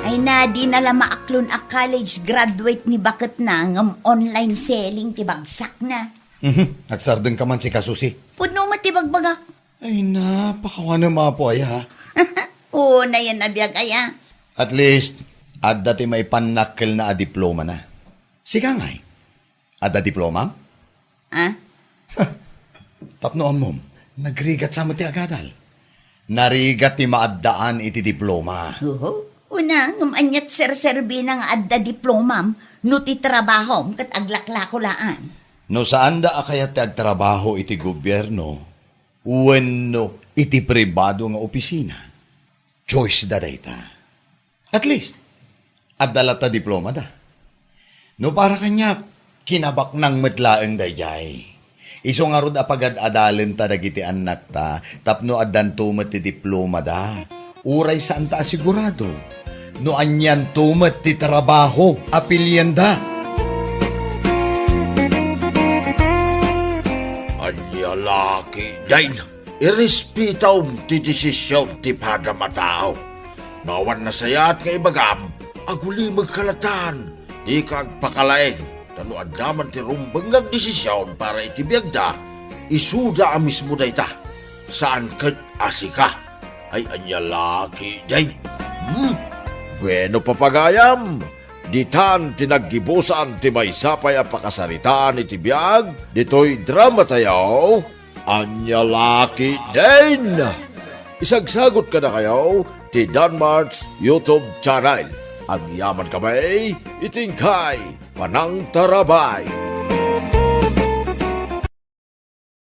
Ay na, di na la maaklon a college graduate ni baketna ngem online selling ti bagsakna. Mhm. Agsardengka man, sika, Susi. Pudno met ti bagbagak. Ay na, pakawanem, Apo, aya, ha? Oo, nayan a biag, aya. At least, adda ti maipannakkelna a diplomana. Sika ngay, adda diplomam? Ah? Tapno ammom, nagrigat sa met ti agadal. Narigat ti maaddaan iti diploma. Oho. Una, ngem aniat serserbina nga adda diplomam no ti trabahom ket aglaklako laan? No saanda a kayat ti agtrabaho iti gobierno wenno iti pribado nga opisina, choice da dayta. At least, adda latta diplomada. No para kaniak, kinabaknang met laeng daydiay. Isu ngarud a pagad-adalenta dagiti annakta tapno addanto met ti diplomada. Uray saanta a sigurado no anianto met ti trabaho a pilienda. Ania la ketdin? Irespetam ti desisyon ti padam a tao. No awan nasayaat nga ibagam, agulimegka latta. Dika agpakalaing, ta no adda man ti rumbeng nga agdesisyon para iti biagda, isuda a mismo dayta. Saan ket a sika. Ay, ania la ketdin? Hmm? Bueno, papagayam, ditan ti naggibusan ti maysa pay a pakasaritaan iti biag ditoy dramatayo. Ania la ketdin? Isagsagot kadakayo ti Danmart's YouTube channel. Agyamankami iti inkay panangtarabay.